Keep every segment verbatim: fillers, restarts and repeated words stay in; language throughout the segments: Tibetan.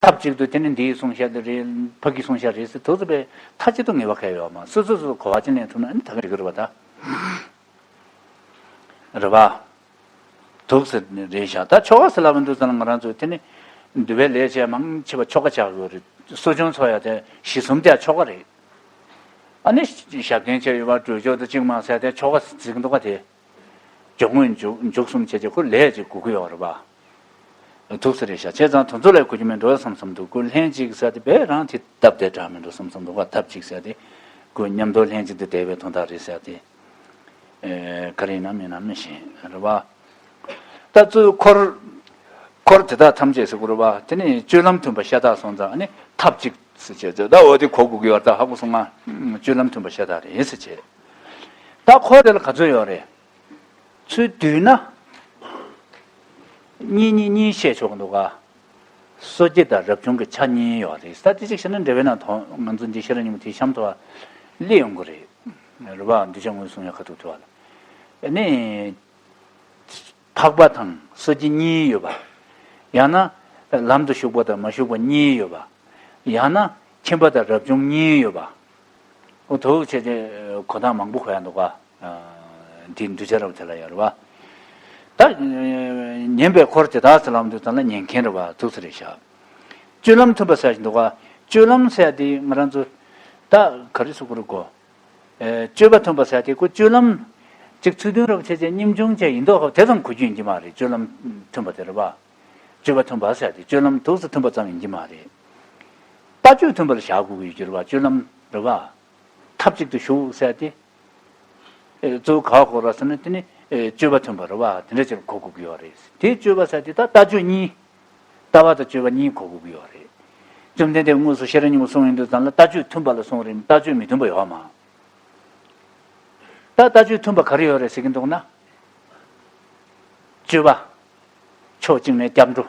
ཐབས་གཅིག་ཏུ་དེ་ནི་འདིའི་གསུང་བཤད་དེ་རེད། ཕ་གི་གསུང་བཤད་རེད་ཟེར་ཐུག་ཚེ་པས་མཐའ་གཅིག་ཏུ་ངེས་པ་གལ་ཡོད་མ། སོ་སོ་སོ་གོ་བ་ཅི་ལེན་ཐུབ་ན་ཨ་ནི་ད་ག་འགྲིག་གི་རེད་པ་ད། རེད་པ། འདུག་ཟེར་རེད་ཤག་ད་ཆོ་ག་ཟེར་ལབ་པ་འདུག་ཟེར་ན་ང་རང་ཚོ་དེ་ནི་འདུལ་བའི་ལས་བྱས་མང་ཆེ་བ་ཆོ་ག་ཆགས་ཡོད་རེད། གསོ་སྦྱོང་འཚོགས་ཡ་དེ་གཞི་གསུམ་དེ་ཆོ་ག་རེད། ཨ་ནི་ཞབས་བརྟན་བྱས་ཡོད་པ་སྒྲོལ་ཆོག་ཏུ་གཅིག་མ་ཟེར་དེ་ཆོ་ག་ཟེར་གྱི་འདུག་ག་དེ། སྦྱོར་དངོས་མཇུག་མཇུག་གསུམ་བྱས་རྗེས་ཁོ་ལས་ཅིག་དགོས་ཀྱི་ཡོད་རེད་པ། འདུག་ཟེར་རེད་ཤག་བྱས་ཙང་དེ་ཚོ་ལས་དགོས་ཀྱི་མེད་འགྲོ་བསམ་བསམ་འདུག་ཁོ་ལྷན་ཅིག་ཟེར་དེ་བས་རང་དེ་སྟབས་བདེ་དྲག་མེད་འགྲོ་བསམ་བསམ་འདུག་ག་ཐབས་ཅིག་ཟེར་དེ། ཁོ་མཉམ་དུ་ལྷན་ཅིག་ཏུ་བསྡད་པའི་དོན་དག་རེད་ཟེར་དེ། ཨེ། ག་རེ་ཡིན་ན་མིན་ན་མི་ཤེས་རེད་པ། ད་གཙོ་བོ་འཁོར། འཁོར་དེ་དག་ཐམས་ཅད་ཟེར་དགོས་རེད་པ། དེ་ནི་སྤྱོད་ལམ་མཐུན་པ་ཤ་སྟག་སོང་ཙང་ཨ་ནི་ཐབས་གཅིག་ཟེར་བྱས་ཙང་ད་འོ་དེ་གོ་དགོས་ཀྱི་ཡོད་རེད། ད་ཧ་གོ་སོང་ང་། སྤྱོད་ལམ་མཐུན་པ་ཤ་སྟག་རེད་ཟེར་བྱས། ད་འཁོར་དེ་ལ་ག་ཚོད་ཡོད་རེད། ཚུར་བསྡུས་ན། གཉིས་གཉིས་གཉིས་བཤད་ཆོག་གི་འདུག་ག་གསོ་སྐྱེ་དང་རབ་བྱུང་གི་ཆ་གཉིས་ཡོད་རེད། ས་དེ་གཅིག་བཤད་ན་འབྲེལ་བའི་ནང་དོན་ང་ཚོ་འདི་ཤེས་རབ་སྙིང་པོ་དེ་གཤམ་དུ་བ་སླེབས་ཡོང་གི་རེད། རེད་པ། གདུལ་བྱ་དངོས་གསུང་ཡག་ཁ་ཐུག་ཐུག་བ་ལ། ཨ་ནི། འཕགས་པ་དང་གསོ་སྐྱེ་གཉིས་ཡོད་པ། ཡང་ན། ལམ་དུ་ཞུགས་པ་དང་མ་ཞུགས་པ་གཉིས་ཡོད་པ། ཡང་ན། ཁྱིམ་པ་དང་རབ་བྱུང་གཉིས་ཡོད་པ། འོ་དོ་བྱས་ཏེ་གོ་སྟངས་མང་པོ་གོ་ཡ་འདུག་ག་འདི་གདུལ་བྱ་རབ་དེ་ལ་ཡོད་རེད་པ། ད། ཉན་པའི་འཁོར་དེ་དག་ཟེར་ལབ་དུས་ཙམ་ལ་ཉན་མཁན་རེད་པ། འདུག་ཟེར་རེད་ཤག་སྤྱོད་ལམ་མཐུན་པ་ཟེར་གྱི་འདུག་ག་སྤྱོད་ལམ་ཟེར་དེ་ང་རང་ཚོ། ད་ག་རེ་ཟེར་དགོས་རེད་གོ་ཨེ། སྤྱོད་པ་མཐུན་པ་ཟེར་དེ་ཁོ་སྤྱོད་ལམ། ཅིག་ཚུལ་མཐུན་རབ་བྱས་བྱས་སྙིང་ཆུང་བྱས་ཡིན་མདོག་ཁ་དེ་ཙམ་གོ་རྒྱུ་ཡིན་གྱི་མ་རེད། སྤྱོད་ལམ་མཐུན་པ་དེ་རེད་པ། སྤྱོད་པ་མཐུན་པ་ཟེར་དེ་སྤྱོད་ལམ་འདུག་སེ་མཐུན་པ་ཙམ་ཡིན་གྱི་མ་རེད། ལྟ་སྤྱོད་མཐུན་པ་ལ་བཞག་དགོས་ཀྱི་ཡོད་ཀྱི་རེད་པ། སྤྱོད་ལམ་རེད་པ། ཐབས་ཅིག་ཏུ་ཞུགས་ཟེར་དེ། ཨེ། གཙོ་བོ་ག་པར་གོ་ར་ཟེར་ན་དེ་ནི། ཨེ། སྤྱོད་པ་མཐུན་པ་རེད་པ། དེ་འདྲ་ཅིག་ལ་གོ་དགོས་ཀྱི་ཡོད་རེད། དེ་སྤྱོད་པ་ཟེར་དེ་ད་ལྟ་སྤྱོད་གཉིས། ལྟ་བ་དང་སྤྱོད་པ་གཉིས་གོ་དགོས་ཀྱི་ཡོད་རེད། བཅོམ་ལྡན་འདས་དངོས་སུ་ཤེས་རབ་སྙིང་པོ་གསུངས་ཡོང་དུས་ཙམ་ལ་ལྟ་སྤྱོད་མཐུན་པ་ལ་གསུངས་རེད། ལྟ་སྤྱོད་མི་མཐུན་པ་ཡོད་མ། ད་ལྟ་སྤྱོད་མཐུན་པ་ག་རེ་ཡོད་རེད་ཟེར་གྱི་འདུག་ན། སྤྱོད་པ། ཕྱོགས་གཅིག་ནས་སྐྱབས་འགྲོ།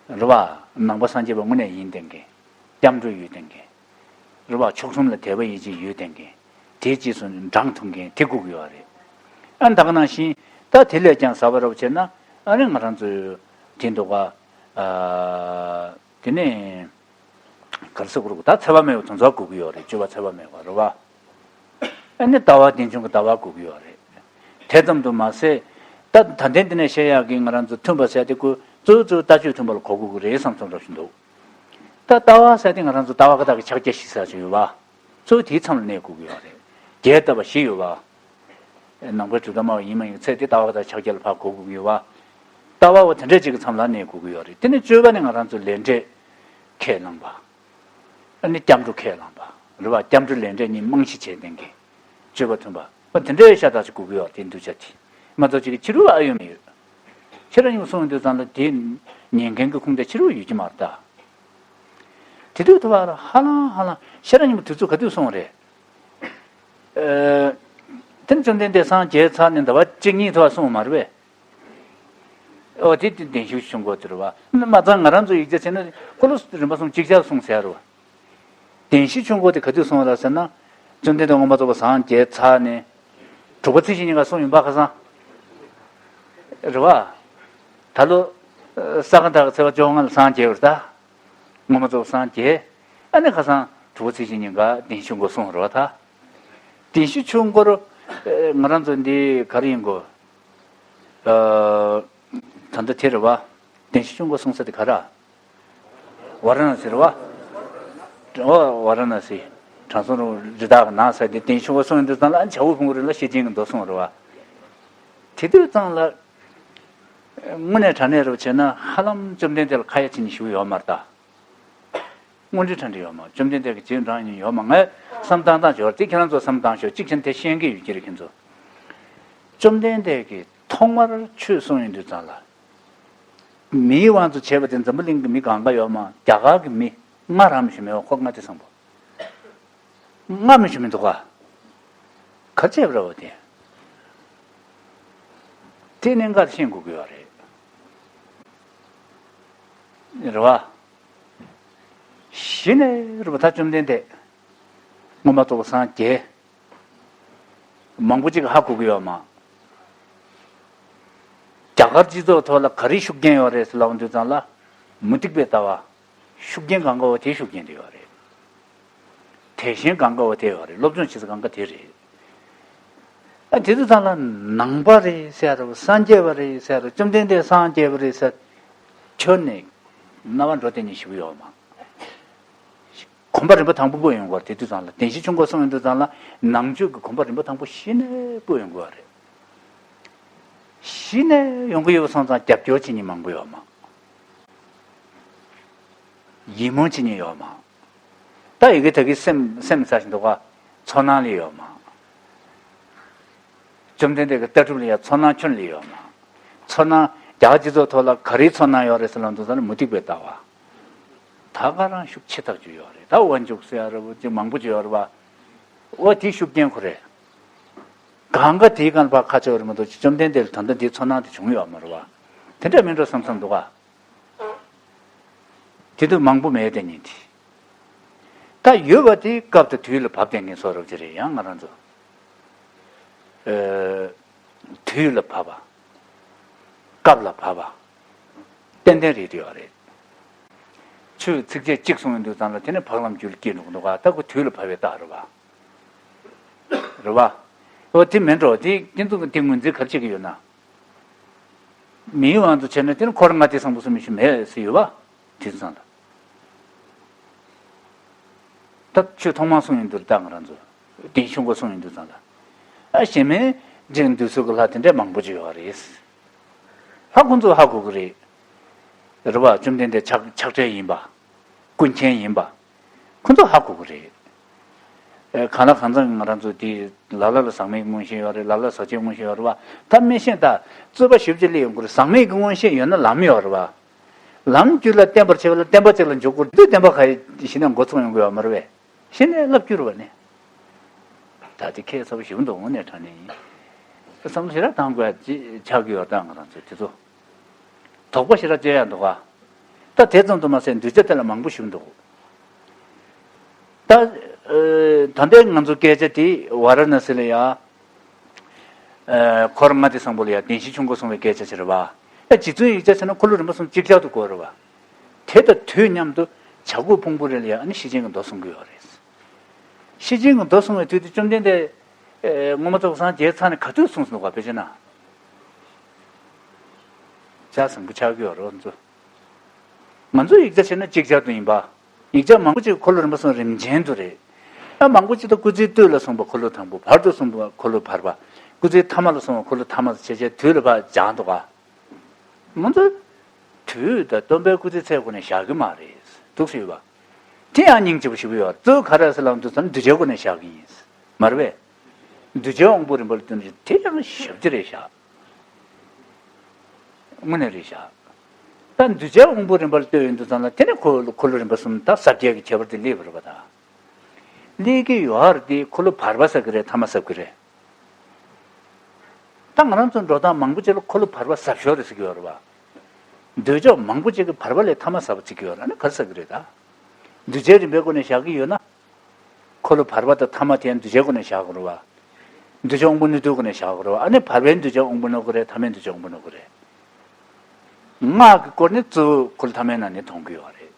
རེད་པ། ནང་པ་སངས་རྒྱས་པ་དངོས་གནས་ཡིན་བསྡད་མཁན། སྐྱབས་འགྲོ་ཡོད་བསྡད་མཁན། རེད་པ། མཆོག་གསུམ་ལ་དད་པ་ཡིད་ཆེས་ཡོད་བསྡད་མཁན། དེའི་རྗེས་སུ་འབྲང་ཐུབ་མཁན་དེ་དགོས་ཀྱི་ཡོད་རེད། ཨ་ནི་ད་ག་ནང་བཞིན་ད་དེ་ལས་ཀྱང་ཟབ་པ་རབ་བྱས་ན་ཨ་ནི་ང་རང་ཚོའི་དེ་འདུག་ག་ཨ། དེ་ནས་ག་རེ་ཟེར་དགོས་རེད། ད་འཚེ་བ་མེད་པ་དེ་ཚོ་དགོས་ཀྱི་ཡོད་རེད། སྤྱོད་པ་འཚེ་བ་མེད་པ་རེད་པ། ཨ་ནི་ལྟ་བ་རྟེན་འབྱུང་གི་ལྟ་བ་དགོས་ཀྱི་ཡོད་རེད། དེ་ཙམ་དུ་མ་ཟད། ད་ད་ལྟའི་འདི་ནས་བཤད་ཡག་གི་ང་རང་ཚོ་མཐུན་པ་ཟེར་དེ་ཀོ་གཙོ་བོ་གཙོ་བོ་ལྟ་སྤྱོད་མཐུན་པ་ལ་གོ་དགོས་ཀྱི་རེད་བསམ་བསམ་འདྲ་ཞིག་འདུག་ད་ལྟ་བ་ཟེར་དེ་ང་རང་ཚོ་ལྟ་བ་ཀ་དག་གི་ཕྱག་རྒྱ་བཞི་ཟེར་ཞིག་ཡོད་པ། གཙོ་བོ་དེའི་མཚམས་ལ་གནས་དགོས་ཀྱི་ཡོད་རེད། རྒྱས་བཏབ་པ་བཞི་ཡོད་པ། ནང་པའི་གྲུབ་མཐའ་སྨྲ་བ་ཡིན་མ་ཡིན་ཚད་དེ་ལྟ་བ་ཀ་དག་ཕྱག་རྒྱ་ལ་ཕར་གོ་དགོས་ཀྱི་ཡོད་པ། ལྟ་བ་བ་དེ་འདྲ་ཅིག་གི་མཚམས་ལ་གནས་དགོས་ཀྱི་ཡོད་རེད། དེ་ནས་སྤྱོད་པ་ནི་ང་རང་ཚོ་ལས་འབྲས་ཁས་བླངས་པ། ཨ་ནི་སྐྱབས་འགྲོ་ཁས་བླངས་པ། རེད་པ། སྐྱབས་འགྲོ་ལས་འབྲས་གཉིས་རྨང་གཞི་བྱས་ལྡན་གྱི། སྤྱོད་པ་མཐུན་པ། ཨ། དེ་འདྲའི་ཤ་སྟག་ཅིག་དགོས་ཀྱི་ཡོད་དེ་འདུག་བྱ་དེ། མ་གཏོགས་ཅིག་གི་ཕྱི་རོལ་ཨ་ཡོད་མི་ཡོད། ཤེས་རབ་སྙིང་པོ་གསུངས་ཡོང་དུས་ཙམ་ལ་དེ་ཉན་མཁན་གྱི་ཁུངས་དེ་ཕྱི་རོལ་ཡོད་ཀྱི་མ་རེད་ད། དེ་དུས་དུ་བ་ལ་ཧ་ལམ་ཧ་ལམ་ཤེས་རབ་སྙིང་པོ་དུས་ཚོད་ག་དུས་གསུངས་རེད། ཨ། དེ་ནི་བཅོམ་ལྡན་འདས་སངས་རྒྱས་ཚར་ནས་ཟླ་བ་གཅིག་གཉིས་ཐོག་གསུངས་མ་རེད་པས། ཨོ་དེ་དེ་བདེན་བཞི་ཆོས་འཁོར་དེ་རེད་པ། མ་ཚང་ང་རང་ཚོ་ཡིག་ཆ་བྱས་ན་འཁོར་ལོ་རིམ་པ་གསུམ་ཅིག་ཅར་གསུངས་ཟེར་རོ། བདེན་བཞི་ཆོས་འཁོར་དེ་ག་དུས་གསུངས་ལ་ཟེར་ན། བཅོམ་ལྡན་འདས་མངོན་པར་རྫོགས་པར་སངས་རྒྱས་ཚར་ནས། དྲུག་པ་ཚེས་བཞི་ཉིན་ག་གསུངས་ཡིན་པ་ཁ་སང་། རེད་པ། ད་ལོ། ས་ག་ཟླ་གི་ཚེས་པ་བཅོ་ལྔ་ལ་སངས་རྒྱས་པ་རེད་ད། མངོན་པར་རྫོགས་པར་སངས་རྒྱས། ཨ་ནི་ཁ་སང་དྲུག་པ་ཚེས་བཞི་ཉིན་ག་བདེན་བཞི་ཆོས་འཁོར་གསུངས་རེད་པ་ད། བདེན་བཞི་ཆོས་འཁོར། ང་རང་ཚོ་འདི་ག་རེ་ཡིན་གོ་ཨ། ད་ལྟ་དེ་རེད་པ། བདེན་བཞི་ཆོས་འཁོར་གསུང་ས་དེ་ག་རེ། ཝཱ་ར་ཎ་སི་རེད་པ། ཨོ་ཝཱ་ར་ཎ་སི། དྲང་སྲོང་རི་དྭགས་ཀྱི་ནགས་ཟེར་དེ་བདེན་བཞི་ཆོས་འཁོར་གསུང་ཡོང་དུས་ཙམ་ལ་ཨ་ནི་བྱ་ཕོ་ཕུང་པོའི་རི་ལ་ཤེར་ཕྱིན་གྱི་མདོ་གསུངས་རེད་པ། དེ་དུས་ཙམ་ལ། དངོས་གནས་དྲང་གནས་རེད་པ་བྱས་ན་ཧ་ལམ་བཅོམ་ལྡན་འདས་ལ་ཁ་ཡ་བྱས་ནས་ཞུ་ཡོད་མ་རེད་ད། དངོས་འབྲེལ་འཕྲད་འབྲེལ་ཡོད་མ། བཅོམ་ལྡན་འདས་ཀྱི་རྗེས་འབྲང་ཡིན་ཡོད་མ། ངས་བསམ་བཏང་སྟངས་བྱོས་ཏེ་ཁྱེད་རང་ཚོ་བསམ་བཏང་ཤོག་གཅིག་བྱས་ན་དེ་ཤེས་མཁན་ཡོད་ཀྱི་རེད་ཁྱེད་ཚོ། བཅོམ་ལྡན་འདས་ཀྱིས་ཐོག་མར་ཆོས་གསུང་ཡོང་དུས་ཙམ་ལ། མིའི་དབང་དུ་བྱས་པ་དེ་འཛམ་བུ་གླིང་གི་མི་གང་ག་ཡོད་མ། རྒྱ་གར་གྱི་མི་ལྔ་རང་མི་ཞུ་མེད་པ་ཁོ་ལྔ་དེ་བཟང་པོ། ལྔ་མི་ཞུ་མི་འདུག་ག་ག་ཅེས་ར་བ་དེ། དེ་གནད་འགག་ཤེས་དགོས་ཀྱི་ཡོད་རེད། རེད་བ། གཞི་ནས་རེད་བ་ད་བཅོམ་ལྡན་འདས། མངོན་པར་རྫོགས་པར་སངས་རྒྱས། མང་པོ་ཅིག་ཧ་གོ་གི་ཡོད་མ། རྒྱ་གར་སྤྱི་ཚོགས་ཐོག་ལ་ག་རེ་ཤུགས་རྐྱེན་ཡོད་རེད་ཟེར་ལབ་དུས་ཙང་ལ། མུ་སྟེགས་པའི་ལྟ་བ། ཤུགས་རྐྱེན་གང་དགའ་བ་དེ་ཤུགས་རྐྱེན་དེ་ཡོད་རེད། དད་ཞེན་གང་དགའ་བ་དེ་ཡོད་རེད། སློབ་སྦྱོང་བྱེད་ས་གང་དགའ་དེ་རེད། ཨ་དེ་དུས་ཙམ་ལ་ནང་པ་རེད་ཟེར་ཡ་རེད་བ། སངས་རྒྱས་པ་རེད་ཟེར་ཡ་རེད། བཅོམ་ལྡན་འདས་སངས་རྒྱས་པ་རེད་ཟེར། ཁྱོན་ནས་རྣ་བ་འགྲོ་བསྡད་མཁན་ཞིག་ཡོད་མ། གོམ་པ་རིམ་པ་དང་པོ་སྤོ་ཡོང་གི་ཡོད་རེད། དེ་དུས་ཙམ་ལ་བདེན་བཞི་ཆོས་འཁོར་གསུང་ཡོང་དུས་ཙམ་ལ་ནང་ཆོས་ཀྱི་གོམ་པ་རིམ་པ་དང་པོ་གཞི་ནས་སྤོ་ཡོང་གི་ཡོད་རེད། གཞི་ནས་ཡོང་གི་ཡོད་པ་སོང་ཙང་རྒྱབ་སྐྱོར་བྱེད་མཁན་མང་པོ་ཡོད་མ། ཡིད་སྨོན་བྱེད་མཁན་ཡོད་མ། ད་ཡི་གེ་ད་གི་སེམས་སེམས་ས་ཞིག་འདུག་ག་ཚོར་སྣང་ལས་ཡོད་མ། བཅོམ་ལྡན་འདས་ཀྱི་ལྟ་གྲུབ་ལ་ཡང་ཚོར་སྣང་ཁྱོན་ལས་ཡོད་མ། ཚོར་སྣང་རྒྱ་སྤྱི་ཚོགས་ཐོག་ལ་ག་རེའི་ཚོར་སྣང་ཡོད་རེད་ཟེར་ལབ་འདུག་ཟེར་ན་མུ་སྟེགས་པའི་ལྟ་བ། ད་ག་རང་ཤུགས་ཆེ་ཐག་ཆོད་ཡོད་རེད། ད་དབང་ཕྱུག་ཟེར་ཡ་རེད་བ་ཅིག་མང་པོ་ཅིག་ཡོད་རེད་བ། འོ་དེ་ཤུགས་རྐྱེན་ཁོ་རེད། གང་ག་དེའི་སྒང་ལ་ཕར་ཁ་ཕྱོགས་རེད་མ་གཏོགས་བཅོམ་ལྡན་འདས་ལ་ད་ལྟ་འདིའི་ཚོར་སྣང་དེ་བྱུང་ཡོད་མ་རེད་བ། དེ་འདྲ་མིན་འགྲོ་བསམ་བསམ་འདུག་ག་དེ་དུས་མང་པོ་མེད་དེ་ཉིན་དེ། ད་ཡོད་པ་དེ་སྐབས་དང་དུས་ལ་བབ་བསྡད་མཁན་ཚོ་རབ་ཅིག་རེད། ཡང་ང་རང་ཚོ་ཨ་དུས་ལ་བབ་པ། སྐབས་ལ་བབ་པ། ཏན་ཏན་རེད་དེ་ཡོད་རེད། ཆོས་ཚིགས་བཅད་གཅིག་གསུང་ཡོང་དུས་ཙམ་ལ་དེ་ནི་འཕགས་ལམ་རྒྱུད་ལ་སྐྱེས་འགྲོ་གི་འདུག་ག་ད་ཁོ་དུས་ལ་བབ་པའི་རྟགས་རེད་བ། རེད་བ། འོ་དེ་མིན་འགྲོ། དེ་ཁྱེད་ཚོ་གི་དེ་ངོས་འཛིན་ག་རེ་བྱེད་ཀྱི་ཡོད་ན། མིའི་དབང་དུ་བྱས་ན་དེ་ནི་འཁོར་ལྔ་སྡེ་བཟང་པོ་གསུམ་མི་ཤེས་མེད་ཟེར་ཡོད་བ། དེ་ཚང་ལ། ད་ཆོས་ཐོག་མར་གསུང་ཡོང་དུས་ད་ང་རང་ཚོ་བདེན་ཆུང་གོ་གསུང་ཡོང་དུས་ཙང་ལ། ཨ་གཞན་མིན་འཇིག་འདུག་ཚུལ་གྱི་ལྷ་དེ་འདྲ་མང་པོ་ཅིག་ཡོད་རེད། ཧ་ཁོ་ཚོ་ཧ་གོ་གི་རེད། རེད་བ། བཅོམ་ལྡན་འདས་ཆགས་ཆགས་བྲལ་ཡིན་པ། ཀུན་མཁྱེན་ཡིན་པ། ཁོ་ཚོ་ཧ་གོ་གི་རེད། ཨེ་གང་ལ་གང་འཚམ་ང་རང་ཚོ་དེ་ལ་ལ་ལ་ཟག་མེད་ཀྱི་མངོན་ཤེས་ཡོད་རེད། ལ་ལ་ཟག་བཅས་མངོན་ཤེས་ཡོད་རེད་བ། ད་མི་ཤེས་ད་རྩོད་པ་ཞིབ་ཅིག་སླེབས་ཡོང་གི་རེད། ཟག་མེད་ཀྱི་མངོན་ཤེས་ཡོད་ན་ལམ་ཡོད་རེད་བ། ལམ་རྒྱུད་ལ་བརྟེན་པར་བྱེད་པ་ལ་བརྟེན་པ་ཅིག་ལ་འཇུག་དགོས་དུས་བརྟེན་པ་ག་ཡེ་གཞི་ནས་འགོ་ཚུགས་ཡོང་གི་ཡོད་མ་རེད་པས། གཞི་ནས་ལབ་རྒྱུ་རེད་བ་ནི། ད་དེ་ཁྱད་མཚར་པོ་ཞིག་འདུག་དངོས་གནས་དྲང་གནས་ཡིན། བསམ་བློ་ཞེ་དྲག་བཏང་དགོས་ཡ་ཅིག་ཆགས་ཀྱི་ཡོད། ད་ང་རང་ཚོས་དེ་ཚོ་དོགས་པ་ཞེ་དྲག་སྐྱེ་ཡ་འདུག་ག་ད་དེ་ཙམ་དུ་མ་ཟད་འདུས་བྱས་དེ་ལ་མང་པོ་ཞིག་འདུག་ད་ཨ་ད་ལྟའི་ང་ཚོ་སྐད་ཆ་དེ་ཝཱ་ར་ཎ་སི་ལ་ཡ། ཨ་འཁོར་ལྔ་སྡེ་བཟང་པོ་ལ་ཡ་བདེན་བཞི་ཆོས་འཁོར་གསུང་བའི་སྐད་ཆ་ཅིག་རེད་བ། ཨ་རྗེ་བཙུན་ཡིག་བརྒྱ་བྱས་ན་འཁོར་ལོ་རིམ་པ་གསུམ་ཅིག་ཅར་དུ་བསྐོར་རེད་བ། དེ་དང་དུས་མཉམ་དུ་བྱ་རྒོད་ཕུང་པོའི་རི་ལ་ཡ་ཨ་ནི་ཤེར་ཕྱིན་གྱི་མདོ་གསུང་གི་ཡོད་རེད། ཤེར་ཕྱིན་གྱི་མདོ་གསུང་བའི་དུས་དེ་བཅོམ་ལྡན་འདས་ཨེ་སྔོན་མ་ཚོགས་སངས་རྒྱས་ཚར་ནས་ག་དུས་གསུངས་སོང་བ་དཔེ་བྱས་ན། ཆ་ཚང་པོ་ཆགས་ཀྱི་ཡོད་རེད་ང་ཚོ། ང་ཚོ་ཡིག་ཆ་བྱས་ན་ཅིག་ཅར་དུ་ཡིན་པ། ཡིག་ཆ་མང་པོ་ཅིག་འཁོར་ལོ་རིམ་པ་གསུམ་རིམ་ཅན་དུ་རེད། ཨ་མང་པོ་ཅིག་ད་སྐུ་ཚེའི་སྟོད་ལ་གསུངས་པ་འཁོར་ལོ་དང་པོ། བར་དུ་གསུངས་པ་འཁོར་ལོ་བར་པ། སྐུ་ཚེའི་ཐ་མ་ལ་གསུངས་པ་འཁོར་ལོ་ཐ་མ་ཟེར་བྱས་བྱས་དུས་ལ་ཕར་སྦྱངས་འདུག་ག་ང་ཚོ་དུས་དང་སྟོན་པའི་སྐུ་ཚེ་ཚད་སྒོ་ནས་བཞག་གི་མ་རེད། འདུག་སེ་ཡོད་པ། དེ་ཡང་སྙིང་རྗེ་པོ་ཞེ་པོ་ཡོད། གཙོ་བོ་ག་རེ་ཟེར་ལབ་དུས་ཙམ་གདུལ་བྱའི་སྒོ་ནས་བཞག་གི་ཡིན། མ་རེད་པས། གདུལ་བྱའི་དབང་པོའི་རིམ་པ་ལ་བསྟུན་ནས་དེ་ཡང་ཞབས་ཕྱི་རེད་བཞག་དངོས་གནས་རེད་བཞག་ད་གདུལ་བྱའི་དབང་པོའི་རིམ་པ་ལ་ལྟོས་ཡོང་དུས་ཙམ་ལ་དེ་ནས་འཁོར་འཁོར་ལོ་རིམ་པ་གསུམ་ད་ཟབ་རྒྱས་ཀྱི་ཁྱད་པར་དེ་སླེབས་པ་རེད་པ། ད་སླེབས་ཀྱི་ཡོད་རེད་དེ་འཁོར་ལོ་བར་པ་ཟེར་གི་རེད། ཐ་མ་ཟེར་གི་རེད། ད་ང་རང་ཚོ་འགྲོ་སྟངས་མང་པོ་ཅིག་ལ་འཁོར་ལོ་བར་པ་ཟབ་ཤོས་རེད་ཟེར་གྱི་ཡོད་རེད་བ། འདོད་ཕྱོགས་མང་པོ་ཅིག་གིས་བར་པ་ལས་ཐ་མ་ཟབ་པ་བརྩི་གི་ཡོད་རེད། ཨ་ནི་ག་རེ་ཟེར་གི་རེད་ད། གདུལ་བྱའི་རིམ་པའི་སྒོ་ནས་བཞག་གི་ཡོད་ན། འཁོར་ལོ་བར་པ་དང་ཐ་མ་དེ་ཡང་གདུལ་བྱའི་སྒོ་ནས་བཞག་དགོས་རེད་བ། གདུལ་བྱ་དབང་པོ་སྣོད་དུ་སྒོ་ནས་བཞག་དགོས་རེད་བ། ཨ་ནི་བར་པའི་གདུལ་བྱ་དབང་པོ་སྣོད་དགོས་རེད། ཐ་མའི་གདུལ་བྱ་དབང་པོ་སྣོད་དགོས་རེད། སྔགས་ཀྱི་སྐོར་ནི་གཙོ་བོ་འཁོར་ལོ་ཐ་མའི་ནང་ནས་མཐོང་གི་ཡོད་རེད།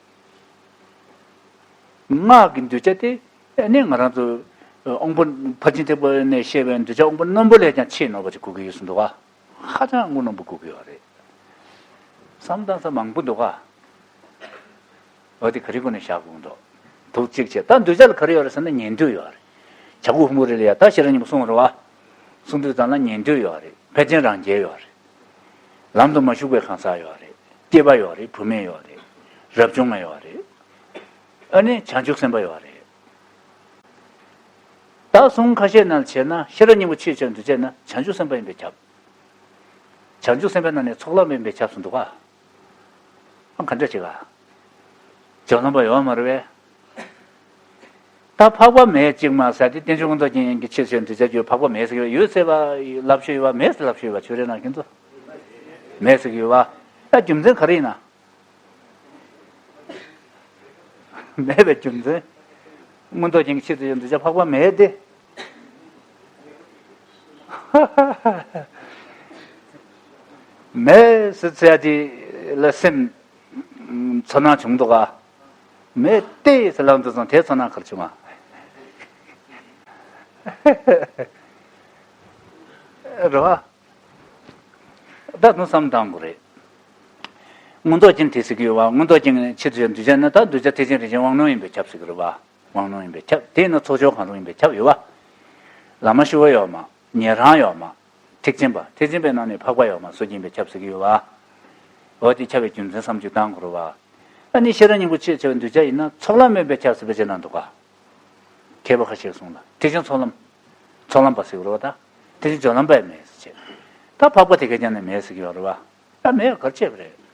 སྔགས་ཀྱི་གདུལ་བྱ་དེ་ཨ་ནི་ང་རང་ཚོ་དབང་པོ་ཕར་ཕྱིན་ཐེག་པ་ནས་བཤད་པའི་གདུལ་བྱ་དབང་པོ་རྣོན་པོ་ལས་ཀྱང་ཆེས་ནོར་བ་ཅིག་གོ་གི་ཡོད་བཟོ་འདུག་ག་ཧ་ཅང་དངོས་རྣོན་པོ་དགོས་ཀྱི་ཡོད་རེད། བསམ་བཏང་ས་མང་པོ་འདུག་ག་འོ་དེ་ག་རེ་སྒོ་ནས་བཞག་དགོས་འདུག་དུག་གཅིག་བྱས་ད་གདུལ་བྱ་ལ་ག་རེ་ཡོད་རེད་ཟེར་ན་ཉན་ཐོས་ཡོད་རེད། བྱ་རྒོད་ཕུང་པོའི་རི་ལ་ཡ་ད་ཤེས་རབ་སྙིང་པོ་གསུངས་རེད་བ། གསུངས་དུས་ཙམ་ལ་ཉན་ཐོས་ཡོད་རེད། ཕལ་ཆེན་རང་རྒྱལ་ཡོད་རེད། ལམ་དུ་མ་ཞུགས་པའི་གང་ཟག་ཡོད་རེད། སྐྱེས་པ་ཡོད་རེད། བུད་མེད་ཡོད་རེད། རབ་བྱུང་ཡོད་རེད། ཨ་ནི་བྱང་ཆུབ་སེམས་དཔའ་ཡོད་རེད། ད་གསུང་ཁ་ཤས་ནང་བྱས་ན་ཤེས་རབ་སྙིང་པོ་ཆེས་ཆེར་འདུ་བྱས་ན་བྱང་ཆུབ་སེམས་དཔའ་ཡིན་པས་ཁྱབ། བྱང་ཆུབ་སེམས་དཔའི་ནང་ནས་ཚོགས་ལམ་ཡིན་པས་ཁྱབ་སོང་འདུག་ག་ཨ་ག་འདྲ་བྱེད་ག་སྦྱོར་ལམ་པ་ཡོད་མ་རེད་པས། ད་འཕགས་པ་མེད་གཅིག་མ་ཟེར་ཏེ་བསྟན་ཆོས་ཀུན་རྫོགས་རྒྱན་གྱི་ཆེས་ཆེར་འདུ་བྱ་རྒྱུ་འཕགས་པ་མེད་ཟེར་གྱི་ཡོད་ཟེར་བ་ལབ་ཤོད་ཡོད་པ་མེད་ཟེར་ལབ་ཤོད་ཡོད་པ་ཆོས་རེ་ན་ཁྱེད་ཚོ་མེད་ཟེར་གྱི་ཡོད་པ། ད་རྒྱུ་མཚན་ག་རེ་ཡིན་ན། མེད་པའི་རྒྱུ་མཚན། མངོན་རྟོགས་རྒྱན་གྱི་ཆེས་ཆེར་འདུ་བྱ་འཕགས་པ་མེད་དེ། མེད་ཟེར་ཚེ་དེ་ལ་སེམས་ཚོར་སྣང་བྱུང་འདུག་ག་མེད་དེ་ཟེར་ལབ་འདུག་ཙང་དེ་ཚོ་ན་གར་བྱུང་བ། རེད་བ། ད་དུང་བསམ་བཏང་དགོས་རེད། མངོན་རྟོགས་ཅན་དེ་ཟེར་གྱི་ཡོད་བ། མངོན་རྟོགས་ཅན་ཆེད་དུ་གདུལ་བྱ་ན་ད་གདུལ་བྱ་ཐེག་ཆེན་རིན་ཆེན་དབང་རྣོན་ཡིན་པས་ཁྱབ་ཟེར་གྱི་རེད་བ། དབང་རྣོན་ཡིན་པས་ཁྱབ། དེས་ན་ཚོགས་སྦྱོར་གང་རུང་ཡིན་པས་ཁྱབ་ཡོད་བ། བླ་མ་ཞི་བ་ཡོད་མ། ཉན་རང་ཡོད་མ། ཐེག་ཆེན་པ། ཐེག་ཆེན་པའི་ནང་ནས་འཕགས་པ་ཡོད་མ་སོགས་ཀྱིས་ཡིན་པས་ཁྱབ་ཟེར་གྱི་ཡོད་བ། འོ་དེ་ཁྱབ་པའི་རྒྱུ་མཚན་བསམ་བློ་བཏང་དགོས་རེད་བ། ཨ་ནི་ཤེས་རབ་སྙིང་པོ་ཆེས་ཆེ་བའི་གདུལ་བྱ་ཡིན་ན་ཚོགས་ལམ་མེད་པས་ཁྱབ་ཟེར་བའི་ཕྱིར་ན་འདུག་ག་མཁས་པ་ཁ་ཤས་གསུངས་ལ་ཐེག་ཆེན་ཚོགས་ལམ། ཚོགས་ལམ་པ་ཟེར་གྱི་རེད་བ་ད། ཐེག་ཆེན་སྦྱོར་ལམ་པས་མེད་ཟེར་བྱས། ད་འཕགས་པ་དེ་གས་ཀྱང་ནི་མེད་ཟེར་གྱི་ཡོད་རེད་བ། ད་མེད་གར་བྱས་པ་རེད།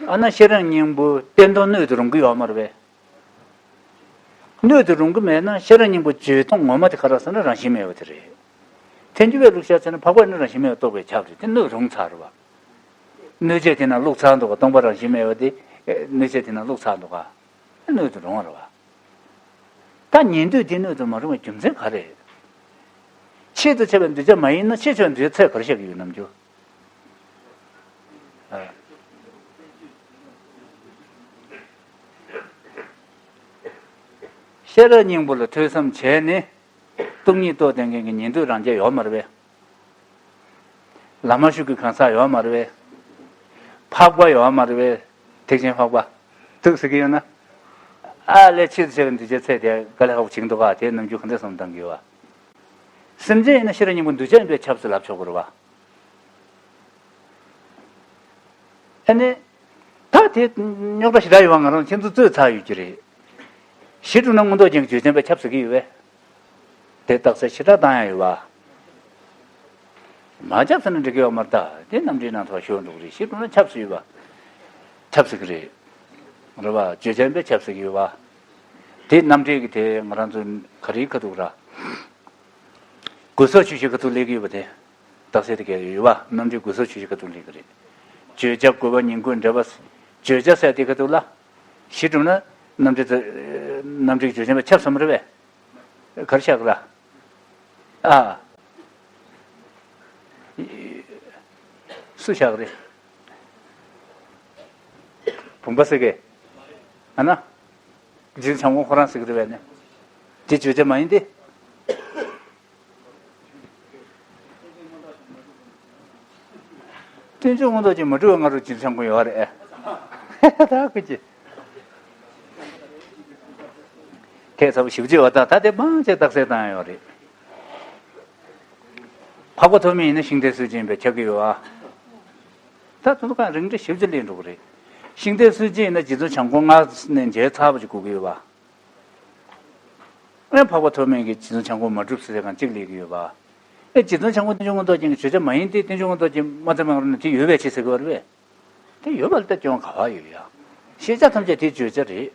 ཨ་ན་ཤེས་རབ་སྙིང་པོ་བསྟན་དོན་སྣོད་དུ་རུང་གི་ཡོད་མ་རེད་པས། སྣོད་དུ་རུང་གི་མེད་ན་ཤེས་རབ་སྙིང་པོ་བརྗོད་སྟངས་ངོ་མ་དེ་ག་རེ་ཟེར་ན་རང་བཞིན་མེད་པ་དེ་རེད། ཐལ་འགྱུར་བའི་ལུགས་བཤད་ཚེ་ན་འཕགས་པ་ནི་རང་བཞིན་མེད་པ་རྟོགས་པས་ཁྱབ་རེད་དེ་སྣོད་རུང་ཚར་བ། སྣོད་ཆས་དེ་ན་བླུགས་ཚར་འདུག་ག་སྟོང་པ་རང་བཞིན་མེད་པ་དེ། སྣོད་ཆས་དེ་ན་བླུགས་ཚར་འདུག་ག་སྣོད་དུ་རུང་བ་རེད་བ། ད་ཉན་ཐོས་དེ་སྣོད་དུ་མ་རུང་བའི་རྒྱུ་མཚན་ག་རེ། ཆེད་དུ་བྱ་བའི་གདུལ་བྱ་མ་ཡིན་ན་ཆེད་བྱ་བའི་གདུལ་བྱའི་ཚད་ག་རེ་བཤད་ཀྱི་ཡོད་ནམ་རྒྱུ། ཤེས་རབ་སྙིང་པོ་ལ་ཐོས་བསམ་བྱས་ནས་སྟོང་ཉིད་རྟོགས་ལྡན་མཁན་གྱི་ཉན་ཐོས་རང་རྒྱལ་ཡོད་མ་རེད་པས། བླ་མ་ཞུ་གི་གང་ཟག་ཡོད་མ་རེད་པས། འཕགས་པ་ཡོད་མ་རེད་པས། ཐེག་ཆེན་འཕགས་པ། འདུག་ཟེར་གྱི་ཡོད་ན། ཨ་ལས་ཆེད་དུ་བྱ་བའི་གདུལ་བྱའི་ཚད་དེ་དཀའ་ལས་ཁག་པོ་བྱེད་ཀྱི་འདུག་ག་དེའི་ནམ་རྒྱུན་ག་འདྲ་བསམ་བཏང་གི་ཡོད་བ། སེམས་ཅན་ཡིན་ན་ཤེས་རབ་སྙིང་པོ་གདུལ་བྱ་ཡིན་པས་ཁྱབ་ཟེར་ལབ་ཆོག་གི་རེད་བ། ཨ་ནི། ད་དེ་རྙོག་དྲ་ཞེ་དྲག་ཡོད་པ་ང་རང་ཁྱེད་ཚོ་རྩོད་ཚར་ཡོད་ཀྱི་རེད། གཞི་གྲུབ་ན་མངོན་རྟོགས་ཅན་གྱི་བརྗོད་བྱ་ཡིན་པས་ཁྱབ་ཟེར་གྱི་ཡོད་པས། དེ་རྟགས་གསལ་ཞེ་དྲག་བཏང་ཡ་ཡོད་པ། མ་ཁྱབ་ཟེར་ན་འགྲིག་གི་ཡོད་མ་རེད་ད། དེ་རྣམ་འགྲེལ་ནང་ཐོག་ཤོར་འགྲོ་གི་རེད། གཞི་གྲུབ་ན་ཁྱབ་ཟེར་ཡོད་པ། ཁྱབ་ཟེར་གི་རེད། རེད་བ། བརྗོད་བྱ་ཡིན་པས་ཁྱབ་ཟེར་གི་ཡོད་པ། དེ་རྣམ་འགྲེལ་གྱི་དེ་ང་རང་ཚོ་ག་རེའི་ཁ་ཐུག་ར། དགོས་སོགས་ཆོས་ཅན་ཁ་ཐུག་སླེབས་ཀྱི་ཡོད་པ་དེ། རྟགས་གསལ་དེ་གས་ཡོད་པ། རྣམ་འགྲེལ་དགོས་སོགས་ཆོས་ཅན་ཁ་ཐུག་སླེབས་ཀྱི་རེད། བརྗོད་བྱ་དགོས་པ་ཉིང་དགོས་འབྲེལ་བ། བརྗོད་བྱ་ཟེར་དེ་ཁ་ཐུག་ལ། གཞི་གྲུབ་ན། རྣམ་འགྲེལ་དེ། རྣམ་འགྲེལ་བརྗོད་བྱ་ཡིན་པས་ཁྱབ་ཟེར་མ་རེད་པས། ག་རེ་བཞག་གི་ར། ཨ། སུ་བཞག་གི་རེད། བུམ་པ་ཟེར་གི། ཨ་ན། རྗེ་བཙུན་བྱམས་མགོན་ཁོ་རང་ཟེར་གི་རེད་པས་ནི། དེ་བརྗོད་བྱ་མ་ཡིན་ཏེ། རྟེན་འབྱུང་མངོན་རྟོགས་ཅན་མ་གྲུབ་པའི་སྔ་རོལ་རྗེ་བཙུན་བྱམས་མགོན་ཡོད་རེད། ད་ཁོ་ཅི། ཁྱད་མཚར་པོ་ཞེ་པོ་ཅིག་ཡོད་ད། ད་དེ་མང་ཆེ་རྟགས་གསལ་བཏང་ཡོད་རེད། འཕགས་པ་ཐོགས་མེད་ཡིན་ན་ཤིང་རྟའི་སྲོལ་འབྱེད་ཡིན་པས་ཁྱབ་ཀྱི་ཡོད་ཨ། ད་དེ་ཚོ་གང་རིང་འདྲ་ཞེ་པོ་ཅིག་སླེབས་འགྲོ་གི་རེད། ཤིང་རྟའི་སྲོལ་འབྱེད་ཡིན་ན་རྗེ་བཙུན་བྱམས་མགོན་སྔ་ནས་མཇལ་ཚར་བ་ཅིག་དགོས་ཀྱི་ཡོད་པ། ཨེ་འཕགས་པ་ཐོགས་མེད་ཀྱིས་རྗེ་བཙུན་བྱམས་མགོན་མ་གྲུབ་ཟེར་ཏེ་གང་གཅིག་སླེབས་ཀྱི་ཡོད་པ། ཨེ་རྗེ་བཙུན་བྱམས་མགོན་རྟེན་འབྱུང་མངོན་རྟོགས་ཅན་གྱི་བརྗོད་བྱ་མ་ཡིན་ཏེ་རྟེན་འབྱུང་མངོན་རྟོགས་ཅན་མ་ཚད་མ་རུང་ན་དེ་ཡོད་པའི་ཕྱིར་ཟེར་དགོས་རེད་པས། དེ་ཡོད་པ་ལ་ལྟ་སྐྱོན་ག་བ་ཡོད་ཡ། ཤེས་བྱ་ཐམས་ཅད་དེའི་བརྗོད་བྱ་རེད།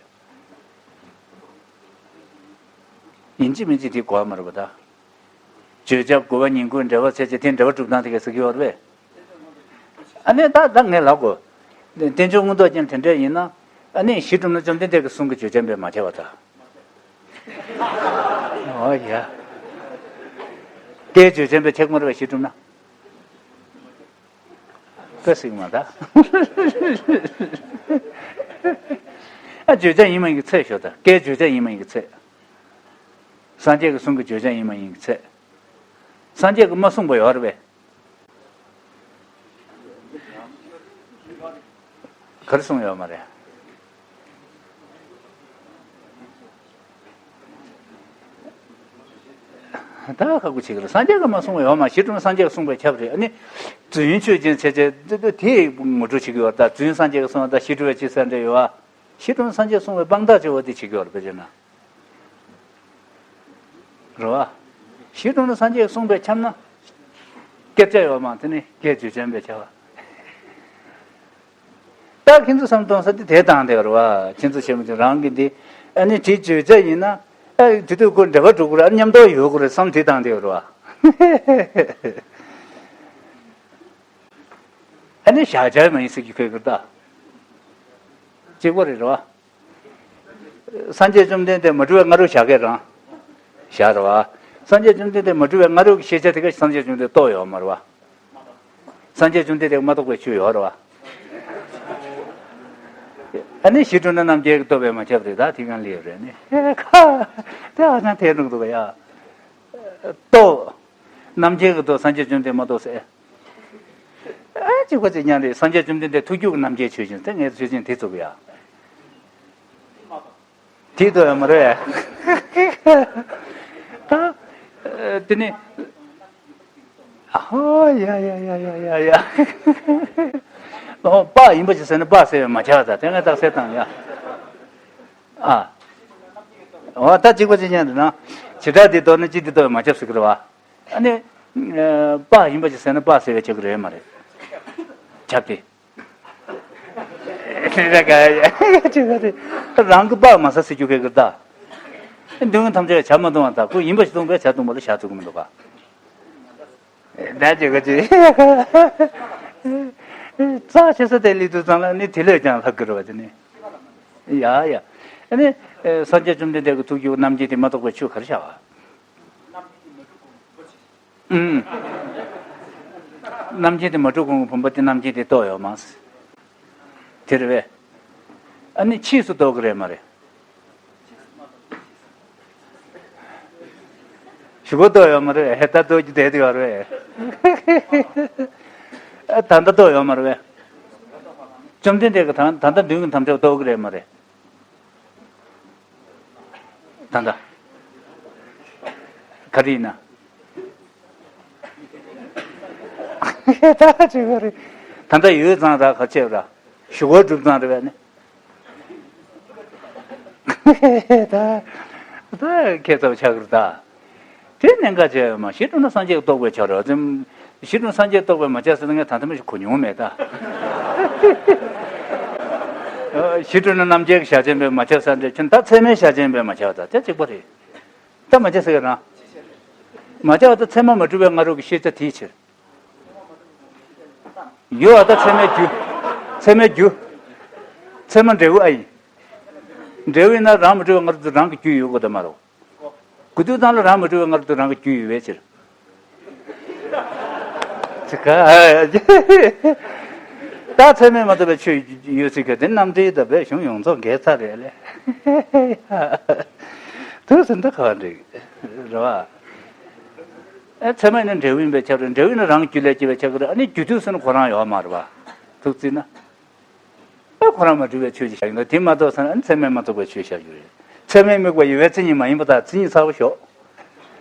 ཡིན་གཅིག་མིན་གཅིག་དེ་གོ་བ་མ་རེད་པ་ད། བརྗོད་བྱ་དགོས་པ་ཉིང་དགོས་འབྲེལ་བ་ཚད་ཅན་དེ་འབྲེལ་བ་གྲུབ་སྟངས་དེ་གས་ཟེར་གྱི་ཡོད་རེད་པས། ཨ་ནི་ད་ད་ངས་ལབ་དགོས། རྟེན་འབྱུང་མངོན་རྟོགས་ཅན་དེ་འདྲས་ཡིན་ན། ཨ་ནི་གཞི་གྲུབ་ན་བཅོམ་ལྡན་འདས་ཀྱི་གསུང་གི་བརྗོད་བྱ་ཡིན་པས་མ་ཁྱབ་པ་ད། ཨོ་ཡ། སྐད་བརྗོད་བྱ་ཡིན་པས་ཁྱབ་མ་རེད་པས་གཞི་གྲུབ་ན། སྐད་ཟིག་མ་ད། ཨ་བརྗོད་བྱ་ཡིན་མ་ཡིན་གྱི་ཚད་ཤོད་ད། སྐད་བརྗོད་བྱ་ཡིན་མ་ཡིན་གྱི་ཚད། སངས་རྒྱས་ཀྱི་གསུང་གི་བརྗོད་བྱ་ཡིན་མ་ཡིན་གྱི་ཚད། སངས་རྒྱས་ཀྱིས་མ་གསུངས་པ་ཡོད་རེད་པས། ག་རེ་གསུངས་ཡོད་མ་རེད། ད་ཁག་པོ་ཆེ་གི་རེད། སངས་རྒྱས་ཀྱིས་མ་གསུངས་པ་ཡོད་མ་རེད། གཞི་གྲུབ་ན་སངས་རྒྱས་ཀྱིས་གསུངས་པས་ཁྱབ་རེད། ཨ་ནི། རྫུན་ཆོས་ཅན་ཚད་ཅན་དེ་དེ་དེ་ངོ་སྤྲོད་བྱེད་ཀྱི་ཡོད་རེད། ད་རྫུན་སངས་རྒྱས་ཀྱིས་གསུངས་པ་དང་གཞི་གྲུབ་པའི་ཕྱིར་ཟེར་འདྲ་ཡོད་ཨ། གཞི་གྲུབ་ན་སངས་རྒྱས་གསུངས་པའི་དཔང་རྟགས་བྱེད་པ་དེ་བྱེད་ཀྱི་ཡོད་རེད་དཔེ་བྱས་ན། རེད་བ། གཞི་གྲུབ་ན་སངས་རྒྱས་གསུངས་པས་ཁྱབ་ན། སྐད་ཆ་ཡོད་མ་རེད། དེ་ནི་སྐད་བརྗོད་བྱ་ཡིན་པས་ཁྱབ་པ། ད་ཁྱེད་ཚོ་བསམ་གཏོང་ས་དེ་དེ་དང་དེ་རེད་བ། ཁྱེད་ཚོ་བྱེད་མི་ཚོ་རང་གི་འདི་ཨ་ནི་དེ་བརྗོད་བྱ་ཡིན་ན་ཨ་དེ་དུས་ཁོ་འབྲེལ་བ་འགྲོ་གི་རེད། ཨ་མཉམ་དུ་ཡོད་གི་རེད་བསམ་དེ་དང་དེ་རེད་བ། ཨ་ནི་བཞག་བྱ་མ་ཡིན་ཟེར་གྱི་ཁོས་གི་ད། གཅིག་པ་རེད་རེད་བ། སངས་རྒྱས་བཅོམ་ལྡན་འདས་མ་གྲུབ་པའི་སྔ་རོལ་བཞག་གི་རང་། བཞག་རེད་བ། སངས་རྒྱས་བཅོམ་ལྡན་འདས་མ་གྲུབ་པའི་སྔ་རོལ་གྱི་ཤེས་བྱ་དེ་ག་སངས་རྒྱས་བཅོམ་ལྡན་འདས་རྟོགས་ཡོད་མ་རེད་བ། སངས་རྒྱས་བཅོམ་ལྡན་འདས་མ་རྟོགས་པའི་ཆོས་ཡོད་རེད་བ། ཨ་ནི་ཞི་ཁྲོ་ནི་རྣམ་རྒྱལ་གྱི་སྟོབས་པས་མ་ཁྱབ་རེད། ད་དེ་གང་ལེགས་རེད་ནི། ཁ་དེ་ཧ་ཅང་ཐལ་འགྲོ་འདུག་ཡ། སྟོབས། རྣམ་རྒྱལ་གྱི་སྟོབས་སངས་རྒྱས་བཅོམ་ལྡན་མ་གཏོགས་ཟེར། ཨ་གཅིག་པ་གཅིག་རྐྱང་རེད། སངས་རྒྱས་བཅོམ་ལྡན་འདས་ཐུགས་རྒྱུད་ཀྱི་རྣམ་རྒྱལ་ཆོས་ཅན་ཟེར། ངས་ཆོས་ཅན་དེ་བཙུགས་ཡ། དེ་ལྟོས་ཡོད་མ་རེད། ད་དེ་ནི། ཨ་ཧོ་ཡ་ཡ། ཨོ་དཔའ་ཡིན་པ་ཅིག་ཟེར་ན་དཔའ་ཟེར་བས་མ་ཁྱབ་ད། དེ་ངས་རྟགས་གསལ་བཏང་ཡ། ཨ། འོ་ད་གཅིག་པ་གཅིག་རྐྱང་རེད་ན། བྱེ་བྲག་འདི་ལྟོས་ན་གཅིག་འདི་ལྟོས་བས་མ་ཁྱབ་ཟེར་གི་རེད་བ། ཨ་ནི། དཔའ་ཡིན་པ་ཅིག་ཟེར་ན་དཔའ་ཟེར་བས་ཁྱབ་ཀྱི་རེད་མ་རེད། ཁྱབ་སྟེ། རང་གི་དཔའ་མ་ཟ་ཟེར་རྒྱུ་ག་གི་ད། མདུན་ཐམས་ཅད་བྱ་མ་བཏུང་བ་དང་ཁོ་ཡིན་པ་ཞིག་བཏུང་བས་བྱ་བཏུང་བ་ལ་བྱ་བཏུང་གི་མི་འདུག་ག། ད་ཅི་ག་ཅི། རྩ་ཆེ་ས་དེ་ལི་དུ་ཚང་ལ་ནི་དེ་ལས་ཀྱང་ལྷག་གི་རེད་བ་དེ་ནི། ཡ་ཡ། ཨ་ནི། སངས་རྒྱས་བཅོམ་ལྡན་འདས་ཀྱི་ཐུགས་རྒྱུད་རྣམ་རྒྱལ་དེ་མ་གཏོགས་པའི་ཆོས་ག་རེ་བྱ་བ། ཨུམ། རྣམ་མཁྱེན་དེ་མ་གྲུབ་གོང་གི་བུམ་པ་དེ་རྣམ་མཁྱེན་དེ་རྟོགས་ཡོད་མ་རེད། དེ་རེད་པས། ཨ་ནི་ཕྱིས་སུ་རྟོགས་ཀྱི་རེད་མ་རེད། གཞུག་གུ་རྟོགས་ཡོད་མ་རེད། ཧེ་ད་རྟོགས་ཀྱི་བསྡད་ཡོད་རེད། ཨ་ད་ལྟ་རྟོགས་ཡོད་མ་རེད་པས། བཅོམ་ལྡན་འདས་ཀྱིས་ད་ད་ལྟ་མདུན་གྱི་དམ་བཅའ་རྟོགས་ཀྱི་རེད་མ་རེད། ད་ལྟ། ག་རེ་ཡིན་ན། ད་ཅི་ག་རེད། ད་ལྟ་ཡོད་ཙང་ར་ག་ཆེ་ར། གཞུག་གུ་སྒྲུབ་ཙང་རེད་པས་ནི། ད་ད་ཁྱད་མཚར་ཆགས་ཀྱི་རེད་ད། དེ་གནད་འགག་ཆེ་བ་མ་ཞིག་འགྲུབ་ན་སངས་རྒྱས་རྟོགས་པའི་ཆ་རེད། ཞིག་འགྲུབ་ན་སངས་རྒྱས་རྟོགས་པའི་མ་ཆགས་ཟེར་ན་ངས་ད་ལྟ་མ་ཞིག་གོ་མྱོང་མེད་ད། ཞིག་འགྲུབ་ན་རྣམ་རྒྱལ་གྱི་ཞལ་ཆེམས་པས་མ་ཆགས་ས་འདྲ་ཁྱོད་ད་ཚད་མའི་ཞལ་ཆེམས་པས་མ་ཆགས་ད་དེ་གཅིག་པ་རེད། ད་མ་ཆགས་ཟེར་གི་རང་། མ་ཆགས་ད་ཚད་མ་མ་གྲུབ་པའི་སྔ་རོལ་གྱི་ཤེས་བྱ་དེའི་ཕྱིར། ཡོད་པ་ད་ཚད་མའི་རྒྱུ། ཚད་མའི་རྒྱུ། ཚད་མ་འབྲས་བུ་ཨ་ཡིན། འབྲས་བུ་ཡིན་ན་རང་མ་གྲུབ་པའི་སྔ་རོལ་དུ་རང་གི་རྒྱུ་ཡོད་དགོས་དེ་མ་རེད། དགོས་དུས་ཙམ་ལ་རང་མ་གྲུབ་པའི་སྔ་རོལ་དུ་རང་གི་རྒྱུ་ཡོད་པའི་ཕྱིར། ད་ཚད་མས་མ་དག་པའི་ཆོས་ཡོད་ཚིག་གི་དེ་རྣམ་འགྲེལ་དང་བས་གཞུང་ཡོངས་རྫོགས་འགལ་ཚར་རེད་ལེ། དུས་སུ་འདི་ག་བ་འགྲིག་རེད་བ། ཨེ་ཚད་མ་ཡིན་ན་འབྲས་བུ་ཡིན་པས་ཁྱབ་རེད། འབྲས་བུ་ཡིན་ན་རང་གི་རྒྱུ་ལས་སྐྱེས་པས་ཁྱབ་ཀྱི་རེད། ཨ་ནི་རྒྱུ་དུས་སུ་ནི་ཁོ་རང་ཡོད་མ་རེད་བ། ཐུག་རྩིས་ན། ཨེ་ཁོ་རང་མ་གྲུབ་པའི་ཆོས་ཅིག་བཞག་ཡིན་ན་དེ་མ་གཏོགས་ཟེར་ན་ཨ་ནི་ཚད་མས་མ་གཏོགས་པའི་ཆོས་བཞག་རྒྱུ་རེད། ཚད་མས་དམིགས་པ་ཡོད་པའི་མཚན་ཉིད་མ་ཡིན་པ་དང་མཚན་ཉིད་གསར་པ་ཞོག་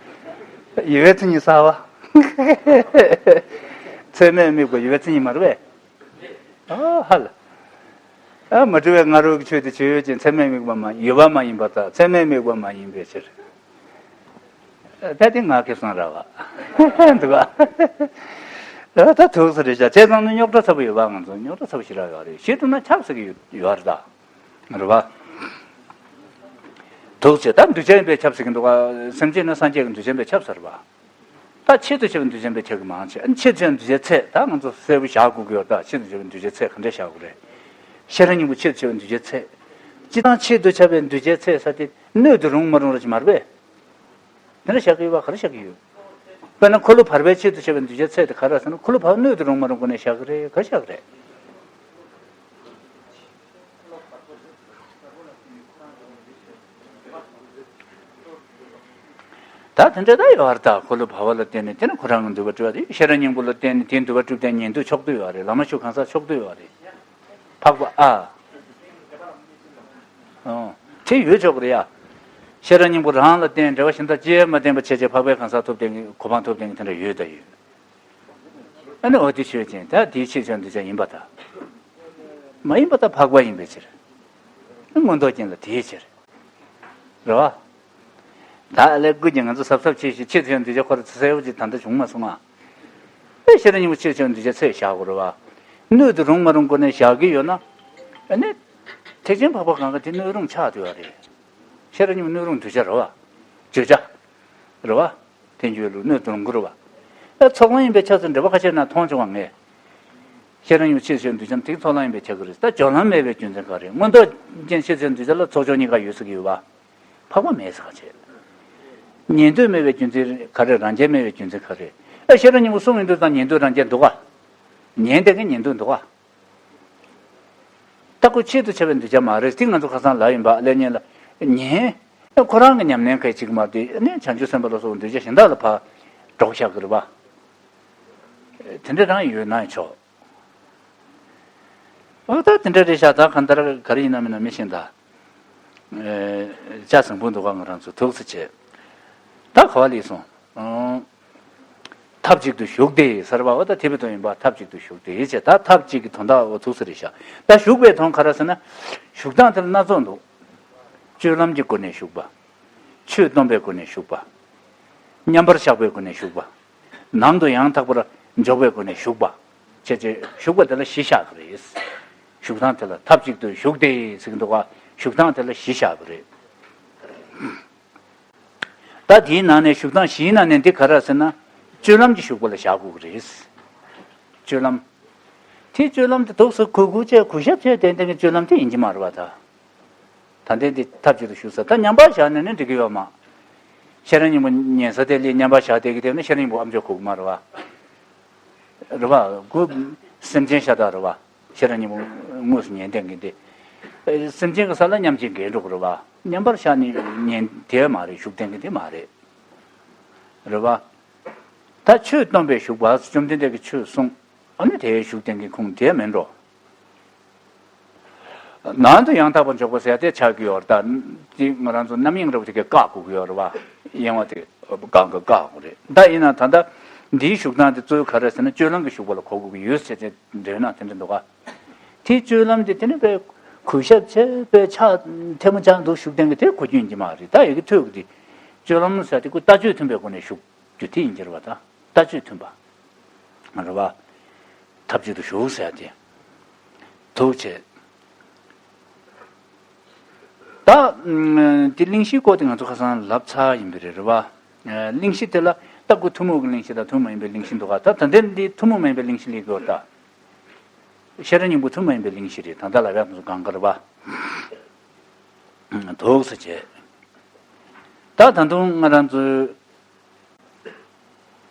ཡོད་པའི་མཚན་ཉིད་གསར་པ། ཚད་མས་དམིགས་པ་ཡོད་པའི་མཚན་ཉིད་མ་རེད་པས། ཨ་ཧ་ལ། ཨ་མ་གྲུབ་པའི་སྔ་རོལ་གྱི་ཆོས་དེ་ཆོས་ཡོད་ཅིང་ཚད་མས་དམིགས་པ་མ་ཡོད་པ་མ་ཡིན་པ་དང་ཚད་མས་དམིགས་པ་མ་ཡིན་པའི་ཕྱིར། ད་དེ་ང་ཁེ་བཟང་ར་བ། འདུག་ག་ད་ཐུག་ས་རེད་བྱ་བྱས་ཙང་ནི་རྙོག་དྲ་ཚ་པོ་ཡོད་པ། ང་ཚོ་རྙོག་དྲ་ཚ་པོ་ཞེ་དྲག་ཡོད་རེད། ཞེ་དྲག་ན་ཆབ་ཟེར་གི་ཡོད་རེད་ད། རེད་བ། ཐུག་ཚེ་ད་འདུས་བྱས་ཡིན་པས་ཁྱབ་ཟེར་གི་འདུག་ག་སེམས་ཅན་ནི་སངས་རྒྱས་ཀྱི་འདུས་བྱས་ཡིན་པས་ཁྱབ་ཟེར་བ། ད་ཆེད་དུ་བྱས་པའི་འདུས་བྱས་ཡིན་པས་ཁྱབ་གི་མང་ཆེ། ཨ་ནི་ཆེད་དུ་བྱས་པའི་འདུས་བྱས་ཚད་ད་ང་ཚོ་གསལ་པོ་བཞག་དགོས་ཀྱི་ཡོད། ད་ཆེད་དུ་བྱས་པའི་འདུས་བྱས་ཚད་ག་འདྲས་བཞག་དགོས་རེད། ཤེས་རབ་སྙིང་པོ་ཆེད་དུ་བྱས་པའི་འདུས་བྱས་ཚད། སྤྱིར་བཏང་ཆེད་དུ་བྱས་པའི་འདུས་བྱས་ཚད་ཟེར་དེ་སྣོད་དུ་རུང་མ་རུང་ར་ཅིག་མ་རེད་པས། དེ་འདྲ་བཞག་གི་ཡོད་པ་ག་རེ་བཞག་གི་ཡོད། དཔེར་ན་འཁོར་ལོ་བར་པའི་ཆེད་དུ་བྱས་པའི་འདུས་བྱས་ཚད་དེ་ག་རེ་ཟེར་ན་འཁོར་ལོ་བར་པ་སྣོད་དུ་རུང་མ་རུང་སྒོ་ནས་བཞག་གི་རེད། ག་རེ་བཞག་གི་རེད། ད་དེ་འདྲ་ད་ཡོད་རེད། ད་འཁོར་ལོ་བར་པ་ལ་བརྟེན་ནས་དེ་ནི་ཁོ་རང་གི་འདུས་པ་གྲུབ་པ་རེད། ཤེས་རབ་སྙིང་པོ་ལ་བརྟེན་ནས་དེའི་འདུས་པ་གྲུབ་སྟེ་ཉན་ཐོས་ཕྱོགས་བསྡུས་ཡོད་རེད། བླ་མ་ཞུ་གང་ཟག་ཕྱོགས་བསྡུས་ཡོད་རེད། འཕགས་པ་ཨ། ཨོ། དེ་ཡོད་ཆོག་གི་རེད་ཡ། ཤེས་རབ་སྙིང་པོ་རང་ལ་བརྟེན་འབྲེལ་བ་གཞན་དང་ཅི་ཡང་མ་བརྟེན་པ་བྱས་བྱས་འཕགས་པའི་གང་ཟག་ཐོབ་བསྡད་མཁན་གོ་འཕང་ཐོབ་བསྡད་མཁན་དེ་འདྲ་ཡོད་ད་ཡོད། ཨ་ནི་འོ་དེ་ཆོས་ཅན་ད་དེའི་ཆེད་དུ་འདུས་བྱས་ཡིན་པ་དང་། མ་ཡིན་པ་ད་འཕགས་པ་ཡིན་པའི་ཕྱིར། མངོན་རྟོགས་རྐྱེན་ལ་དེའི་ཕྱིར། རེད་བ། ད་ཨ་ལས་ཀུན་གྱིས་ང་ཚོ་གཟབ་གཟབ་བྱེད་ཞིག་ཆེད་དུ་ཡང་འདུས་བྱས་ཁོ་ར་ཚོ་གསལ་པོ་ཅིག་ད་ལྟ་བྱུང་མ་སོང་ང་། ཨེ་ཤེས་རབ་སྙིང་པོ་ཆེད་དུ་འདུས་བྱས་ཚད་བཞག་དགོས་རེད་བ། སྣོད་དུ་རུང་མ་རུང་སྒོ་ནས་བཞག་གི་ཡོད་ན། ཨ་ནི། ཐེག་ཆེན་འཕགས་པ་གང་ག་དེ་སྣོད་རུང་ཆགས་བསྡད་པ་རེད། ཤེས་རབ་སྙིང་པོ་སྣོད་རུང་འདུས་བྱས་རེད་བ། བརྗོད་བྱ། རེད་བ། ཐལ་འགྱུར་ལུགས་སྣོད་དུ་རུང་གི་རེད་བ། ཨེ་ཚོགས་ལམ་ཡིན་པའི་ཆ་ཚུལ་འགྲེལ་པ་ཁ་ཤས་ན་མཐོང་བྱུང་བ་ངས། ཤེས་རབ་སྙིང་པོ་ཆེད་དུ་འདུས་བྱས་དེ་ཚོགས་ལམ་ཡིན་པའི་ཆ་གི་རེད། ད་སྦྱོར་ལམ་མེད་པའི་རྒྱུ་མཚན་ག་རེ། མངོན་རྟོགས་རྐྱེན་ཆེད་དུ་འདུས་བྱས་ལ་ཚོགས་སྦྱོར་གཉིས་ཀ་ཡོད་ཟེར་གི་ཡོད་བ། འཕགས་པ་མེད་ཟེར་ག་བྱས། ཉན་ཐོས་མེད་པའི་རྒྱུ་མཚན་ག་རེ། རང་རྒྱལ་མེད་པའི་རྒྱུ་མཚན་ག་རེ། ཨེ་ཤེས་རབ་སྙིང་པོ་གསུང་ཡིན་དུས་ད་ཉན་ཐོས་རང་རྒྱལ་འདུག་ག། ཉན་བསྡད་མཁན་ཉན་ཐོས་འདུག་ག། ད་ཁོ་ཆེད་དུ་བྱ་བའི་གདུལ་བྱ་མ་རེད། དེ་ང་ཚོ་ཁ་སང་ལབ་ཡིན་པ། ལས་ཉན་ལ་ཉན། ཁོ་རང་གི་ཉམས་ལེན་གལ་ཆེ་གི་མ་རེད། དེ་ནས་བྱང་ཆུབ་སེམས་དཔའ་ལ་སོགས་པའི་གདུལ་བྱ་གཞན་དག་ལ་ཕར་འགྲོ་བཞག་གི་རེད་པ། དེ་འདྲ་རང་ཡོད་ན་ཆོག། འོ་ད་དེ་འདྲ་རེད་ཤག། ད་གང་ལྟར་ག་རེ་ཡིན་ན་མིན་ན་མི་ཤེས་ད། ཨེ། ལྕགས་ཟངས་བུ་འདུག་ག། ང་རང་ཚོ་ཐུགས་སུ་ཆེ། ད་ག་བ་ལས་སོང་། ཨང་། ཐབས་ཅིག་ཏུ་ཞུགས་ཏེ་ཟེར་བ། འོ་ད་དེ་བའི་དོན་ཡིན་པ། ཐབས་ཅིག་ཏུ་ཞུགས་ཏེ་ཡིན་ཅེ། ད་ཐབས་ཅིག་གི་དོན་དག་འོ་ཐུགས་སུ་རེད་ཤག། ད་ཞུགས་པའི་དོན་ག་རེ་ཟེར་ན། ཞུགས་སྟངས་དེ་ལ་སྣ་ཚོགས་འདུག། སྤྱོད་ལམ་གྱི་སྒོ་ནས་ཞུགས་པ། ཆོས་སྟོན་པའི་སྒོ་ནས་ཞུགས་པ། མཉམ་པར་བཞག་པའི་སྒོ་ནས་ཞུགས་པ། ནང་དུ་ཡང་དག་པར་འཇོག་པའི་སྒོ་ནས་ཞུགས་པ། བྱས་རྗེས་ཞུགས་པ་དེ་ལ་བཞི་བཞག་གི་རེད། ཞུགས་སྟངས་དེ་ལ་ཐབས་ཅིག་ཏུ་ཞུགས་ཏེ་ཟེར་གྱི་འདུག་ག། ཞུགས་སྟངས་དེ་ལ་བཞི་བཞག་གི་རེད། ད་དེའི་ནང་ནས་ཞུགས་སྟངས་བཞིའི་ནང་ནས་འདི་ག་རེ་ཟེར་ན། སྤྱོད་ལམ་གྱི་ཞུགས་པ་ལ་བཞག་དགོས་ཀྱི་རེད། སྤྱོད་ལམ། དེ་སྤྱོད་ལམ་དེ་འདུག་སེ་གུ་གུ་བྱས་གུས་ཞབས་བྱས་ཏན་ཏན་གྱི་སྤྱོད་ལམ་དེ་ཡིན་གྱི་མ་རེད་པ། ད། ད་ལྟའི་འདི་ཐབས་ཅིག་ཏུ་ཞུགས་ས། ད་མཉམ་པར་བཞག་ནས་ནི་འགྲིག་གི་ཡོད་མ། ཤེས་རབ་སྙིང་པོ་ཉན་ས་དེ་ལས་མཉམ་པར་བཞག་བསྡད་ཀྱི་དེ་ནི་ཤེས་རབ་སྙིང་པོ་ཨ་མཆོག་གུག་མ་རེད་པ། རེད་པ། གུ། སེམས་ཅན་ཤ་སྟག་རེད་པ། ཤེས་རབ་སྙིང་པོ་དངོས་སུ་ཉན་བསྡད་མཁན་དེ། སེམས་ཅན་གྱི་ས་ལ་མཉམ་བརྗེ་འགལ་འགྲོ་གི་རེད་པ། མཉམ་པར་བཞག་ནས་ཉན་དེ་མ་རེད། ཞུགས་བསྡད་མཁན་དེ་མ་རེད། རེད་པ། ད་ཆོས་སྟོན་པའི་ཞུགས་པ། བཅོམ་ལྡན་འདས་ཀྱིས་ཆོས་གསུངས། ཨ་ནི་དེའི་ཞུགས་བསྡད་མཁན་ཁོང་དེ་མིན་འགྲོ། ནང་དུ་ཡང་དག་པར་འཇོག་པ་ཟེར་ཡ་དེ་ཆགས་ཀྱི་ཡོད་རེད། ད་དེ་ང་རང་ཚོ་རྣམ་གཡེང་འདྲ་བོ་དེ་གས་བཀག་དགོས་ཀྱི་ཡོད་རེད་པ། གཡེང་བ་དེ་གང་ག་བཀག་དགོས་རེད། ད་ཡིན་ན་ད་ལྟ་འདིའི་ཞུགས་སྟངས་དེ་གཙོ་བོ་ག་རེ་ཟེར་ན། སྤྱོད་ལམ་གྱི་ཞུགས་པ་ལ་གོ་དགོས་ཀྱི་ཡོད་ཟེར་བྱས་འདོད་ན་དེ་འདྲ་འདུག་ག། དེ་སྤྱོད་ལམ་དེ་དེ་ནི་པའི་གུས་ཞབས་བྱས་པའི་ཕྱག་ཐལ་མོ་སྦྱར་འདུག་ཞུགས་བསྡད་མཁན་དེ་གོ་རྒྱུ་ཡིན་གྱི་མ་རེད། ད་ཡི་གེ་ཐོས་ཀྱི་དེ། སྤྱོད་ལམ་ཟེར་དེ་ཁོ་ལྟ་སྤྱོད་མཐུན་པའི་སྒོ་ནས་ཞུགས་རྒྱུ་དེ་ཡིན་གྱི་རེད་པ། ད། ལྟ་སྤྱོད་མཐུན་པ། རེད་པ། ཐབས་ཅིག་ཏུ་ཞུགས་ཟེར་ཏེ། འདུག་བྱས། ད། ཨ། དེ་གླེང་གཞིའི་སྐོར་དེ་ང་ཚོ་ཁ་སང་ལབ་ཚར་ཡིན་པ་རེད། རེད་པ། ཨ། གླེང་གཞི་དེ་ལ་ད་ཁོ་ཐུན་མོང་གི་གླེང་གཞི་དང་ཐུན་མོང་མ་ཡིན་པའི་གླེང་གཞི་འདུག་ག། ད་ད་ལྟ་འདི་ཐུན་མོང་མ་ཡིན་པའི་གླེང་གཞི་ལས་དགོས་ད། ཤེས་རབ་སྙིང་པོ་ཐུན་མོང་མ་ཡིན་པའི་གླེང་གཞི་རེད། ད་ལྟ་ལབ་ཡག་དེ་ཚོ་གང་ག་རེད་པ། འདུག་སེ་བྱས། ད་ད་དུང་ང་རང་ཚོའི།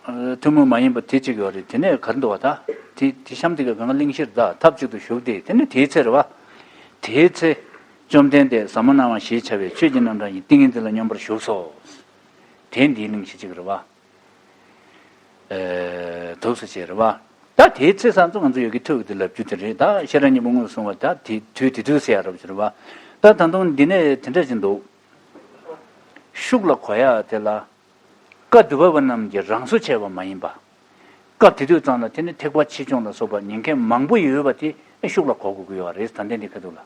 ཨ། ཐུན་མོང་མ་ཡིན་པ་དེ་གཅིག་ཡོད་རེད། དེ་ནས་ག་རེ་འདུག་པ། ད་དེ་དེ་གཤམ་དེ་ག་གང་གླེང་གཞིར་ད་ཐབས་ཅིག་ཏུ་ཞུགས་ཏེ། དེ་ནས་དེའི་ཚེ་རེད་པ། དེའི་ཚེ་བཅོམ་ལྡན་འདས་ཟབ་མོ་སྣང་བ་ཞེས་བྱ་བའི་ཆོས་ཀྱི་རྣམ་གྲངས་ཀྱི་ཏིང་ངེ་འཛིན་ལ་སྙོམས་པར་ཞུགས་སོ། དེ་འདིའི་གླེང་གཞི་གཅིག་རེད་པ། ཨེ། འདུག་སེ་བྱས་རེད་པ། ད་དེའི་ཚེ་ས་ཚོ་ང་ཚོ་ཡི་གེ་ཐོས་ཀྱི་དེ་ལབ་རྒྱུ་དེ་རེད། ད་ཤེས་རབ་སྙིང་པོ་དངོས་སུ་གསུངས་པ་ད་དེ་དུས་དེ་དུས་ཟེར་ཡག་རབ་ཅིག་རེད་པ། ད་ད་དུང་འདི་ནས་དེ་འདྲ་ཅིག་འདུག། ཤུགས་ལ་གོ་ཡག་དེ་ལ། བཀའ་བསྡུ་བ་པོ་རྣམས་ཀྱིས་རང་བཟོ་བྱས་པ་མ་ཡིན་པ། སྐབས་དེ་དུས་ཙམ་ལ་དེ་ནི་ཐེག་པ་ཆེ་ཆུང་ལ་སོགས་པ་ཉན་མཁན་མང་པོ་ཡོད་པ་དེ་ཤུགས་ལ་གོ་དགོས་ཀྱི་ཡོད་རེད། ད་ལྟའི་འདི་ཁ་ཐུག་ལ།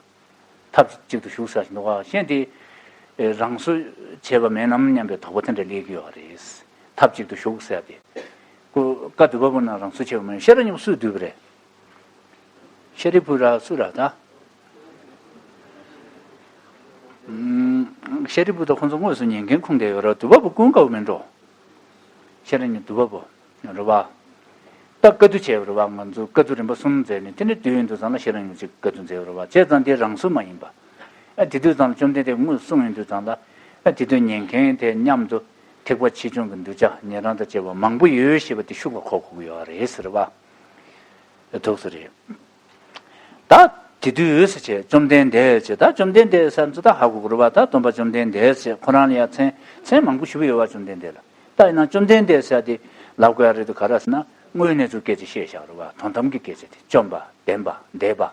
ཐབས་ཅིག་ཏུ་ཞུགས་ཟེར་བཞིན་འདུག་ག། གཞན་དེ་རང་བཟོ་བྱས་པ་མིན་ནམ་སྙམ་པའི་དོགས་པ་དེ་འདྲ་སླེབས་ཀྱི་ཡོད་རེད། ཐབས་ཅིག་ཏུ་ཞུགས་ཟེར་ཏེ། ཁོ་བཀའ་བསྡུ་བ་པོ་རྣམས་རང་བཟོ་བྱས་པ་མིན། ཤེས་རབ་སྙིང་པོ་སུས་བསྡུས་པ་རེད། ཤཱ་རིའི་བུ་ར་སུ་ར་ད། ཨུམ། ཤཱ་རིའི་བུ་དང་ཁོང་ཚོ་དངོས་སུ་ཉན་མཁན་ཁུངས་དེ་ཡོད་ར། བསྡུ་བ་པོ་ཀུན་དགའ་བོ་མིན་འགྲོ། ཤེས་རབ་སྙིང་པོ་བསྡུ་བ་པོ། རེད་པ། ད་བཀའ་བསྡུ་བྱས་པ་རེད་པ། ང་ཚོ་བཀའ་བསྡུ་རིམ་པ་གསུམ་མཛད་ནས། དེ་ནས་བསྡུ་ཡོང་དུས་ཙམ་ལ་ཤེས་རབ་སྙིང་པོ་གཅིག་བཀའ་བསྡུ་མཛད་པ་རེད་པ། བྱས་ཙང་དེ་རང་བཟོ་མ་ཡིན་པ། ཨ། དེ་དུས་ཙམ་ལ་བཅོམ་ལྡན་འདས་དངོས་སུ་གསུངས་ཡོང་དུས་ཙམ་ལ། ཨ། དེ་དུས་ཉན་མཁན་དེ་མཉམ་དུ་ཐེག་པ་ཆེ་ཆུང་གི་གདུལ་བྱ་ཉན་རང་དང་བཅས་པ་མང་པོ་ཡོད་ཞེས་པ་དེ་ཤུགས་ལ་གོ་དགོས་ཀྱི་ཡོད་རེད་ཟེར་བ། ཐུགས་སུ་རེད། ད་དེ་དུས་ཟེར་བྱས་བཅོམ་ལྡན་འདས་ཟེར། ད་བཅོམ་ལྡན་འདས་ཟེར་ཚོ་ད་ཧ་གོ་དགོས་རེད་པ། ད་སྟོན་པ་བཅོམ་ལྡན་འདས་ཟེར་ཁོ་རང་ལ་ཡ་མཚན་མཚན་མང་པོ་ཞུ་གི་ཡོད་པ། བཅོམ་ལྡན་འདས་ལ། ད་ཡིན་ན་བཅོམ་ལྡན་འདས་ཟེར་དེ་ལབ་དགོས་ཡ་རེད་དུས་ག་རེ་ཟེར་ན། དངོས་གནས་ཚུལ་སྐད་ཆ་བཤད་བཞག་རེད་པ། དོན་དམ་གྱི་སྐད་ཆ་དེ། བཅོམ་པ། བདེན་པ། འདས་པ།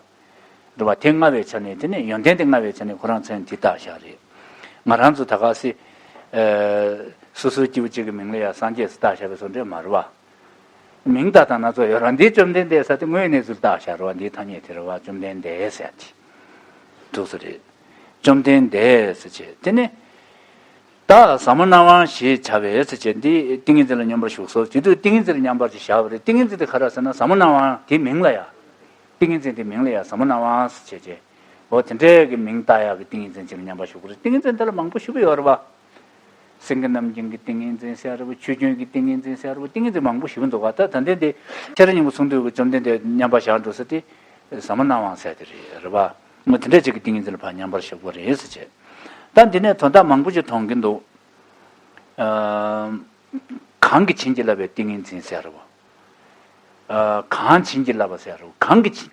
རེད་པ། དེ་མངའ་བའི་ཆ་ནས། དེ་ནས་ཡོན་ཏན་དེ་མངའ་བའི་ཆ་ནས་ཁོ་རང་མཚན་དེ་བཏགས་བཞག་རེད། ང་རང་ཚོ་ད་ག་སེ། ཨ། སོ་སོའི་སྐྱེ་བོ་གཅིག་གི་མིང་ལ་ཡ་སངས་རྒྱས་ཟེར་བཏགས་བཞག་པའི་བཟོ་འདྲ་མ་རེད་པ། མིང་བཏགས་སྟངས་སྣ་ཚོགས་ཡོད་ར། འདི་བཅོམ་ལྡན་འདས་ཟེར་དེ་དངོས་གནས་ཚུལ་བཏགས་བཞག་རེད་པ། འདིའི་ཐ་སྙད་དེ་རེད་པ། བཅོམ་ལྡན་འདས་ཟེར་དེ། འདུག་སེ་རེད། བཅོམ་ལྡན་འདས་ཟེར་བྱས། དེ་ནས་ད་ཟབ་མོ་སྣང་བ་ཞེས་བྱ་བའི་ཟེར་བྱས་འདི་ཏིང་ངེ་འཛིན་ལ་སྙོམས་པར་ཞུགས་སོ། དེ་དུས་ཏིང་ངེ་འཛིན་ལ་མཉམ་པར་ཅིག་བཞག་པ་རེད། ཏིང་ངེ་འཛིན་དེ་ག་རེ་ཟེར་ན་ཟབ་མོ་སྣང་བ་དེ་མིང་ལ་ཡ། ཏིང་ངེ་འཛིན་དེ་མིང་ལ་ཡ་ཟབ་མོ་སྣང་བ་ཟེར་བྱས་བྱས། འོ་དེ་འདྲའི་གི་མིང་བཏགས་ཡག་གི་ཏིང་ངེ་འཛིན་ཅིག་ལ་མཉམ་པར་ཞུགས་པ་རེད། ཏིང་ངེ་འཛིན་དེ་ལ་མང་པོ་ཞེ་པོ་ཡོད་རེད་པ། སེང་གེ་རྣམ་བསྒྱིངས་ཀྱི་ཏིང་ངེ་འཛིན་ཟེར་རེད་པ། ཆོས་སྐྱོང་གི་ཏིང་ངེ་འཛིན་ཟེར་རེད་པ། ཏིང་ངེ་འཛིན་མང་པོ་ཞེ་པོ་འདུག་ག། ད་ད་འདི་འདི་ཤེས་རབ་སྙིང་པོ་གསུང་དུས་ཀྱི་བཅོམ་ལྡན་འདས་མཉམ་པར་བཞག་འགྲོ་ས་དེ་ཟབ་མོ་སྣང་བ་ཟེར་དེ་རེད། རེད་པ། ངོ་དེ་འདྲ་ཅིག་གི་ཏིང་ངེ་འཛིན་ལ་ཕར་མཉམ་པར་བཞག་པ་རེད་ཟེར་བྱས། ད་འདི་ནས་དོན་དག་མང་པོ་ཅིག་མཐོང་གི་འདུག། ཨ། གང་གིས་བྱིན་གྱིས་བརླབས་པའི་ཏིང་ངེ་འཛིན་ཟེར་རེད་པ། ཨ། གང་བྱིན་གྱིས་བརླབས་པ་ཟེར་རེད་པ། གང་གིས་བྱིན།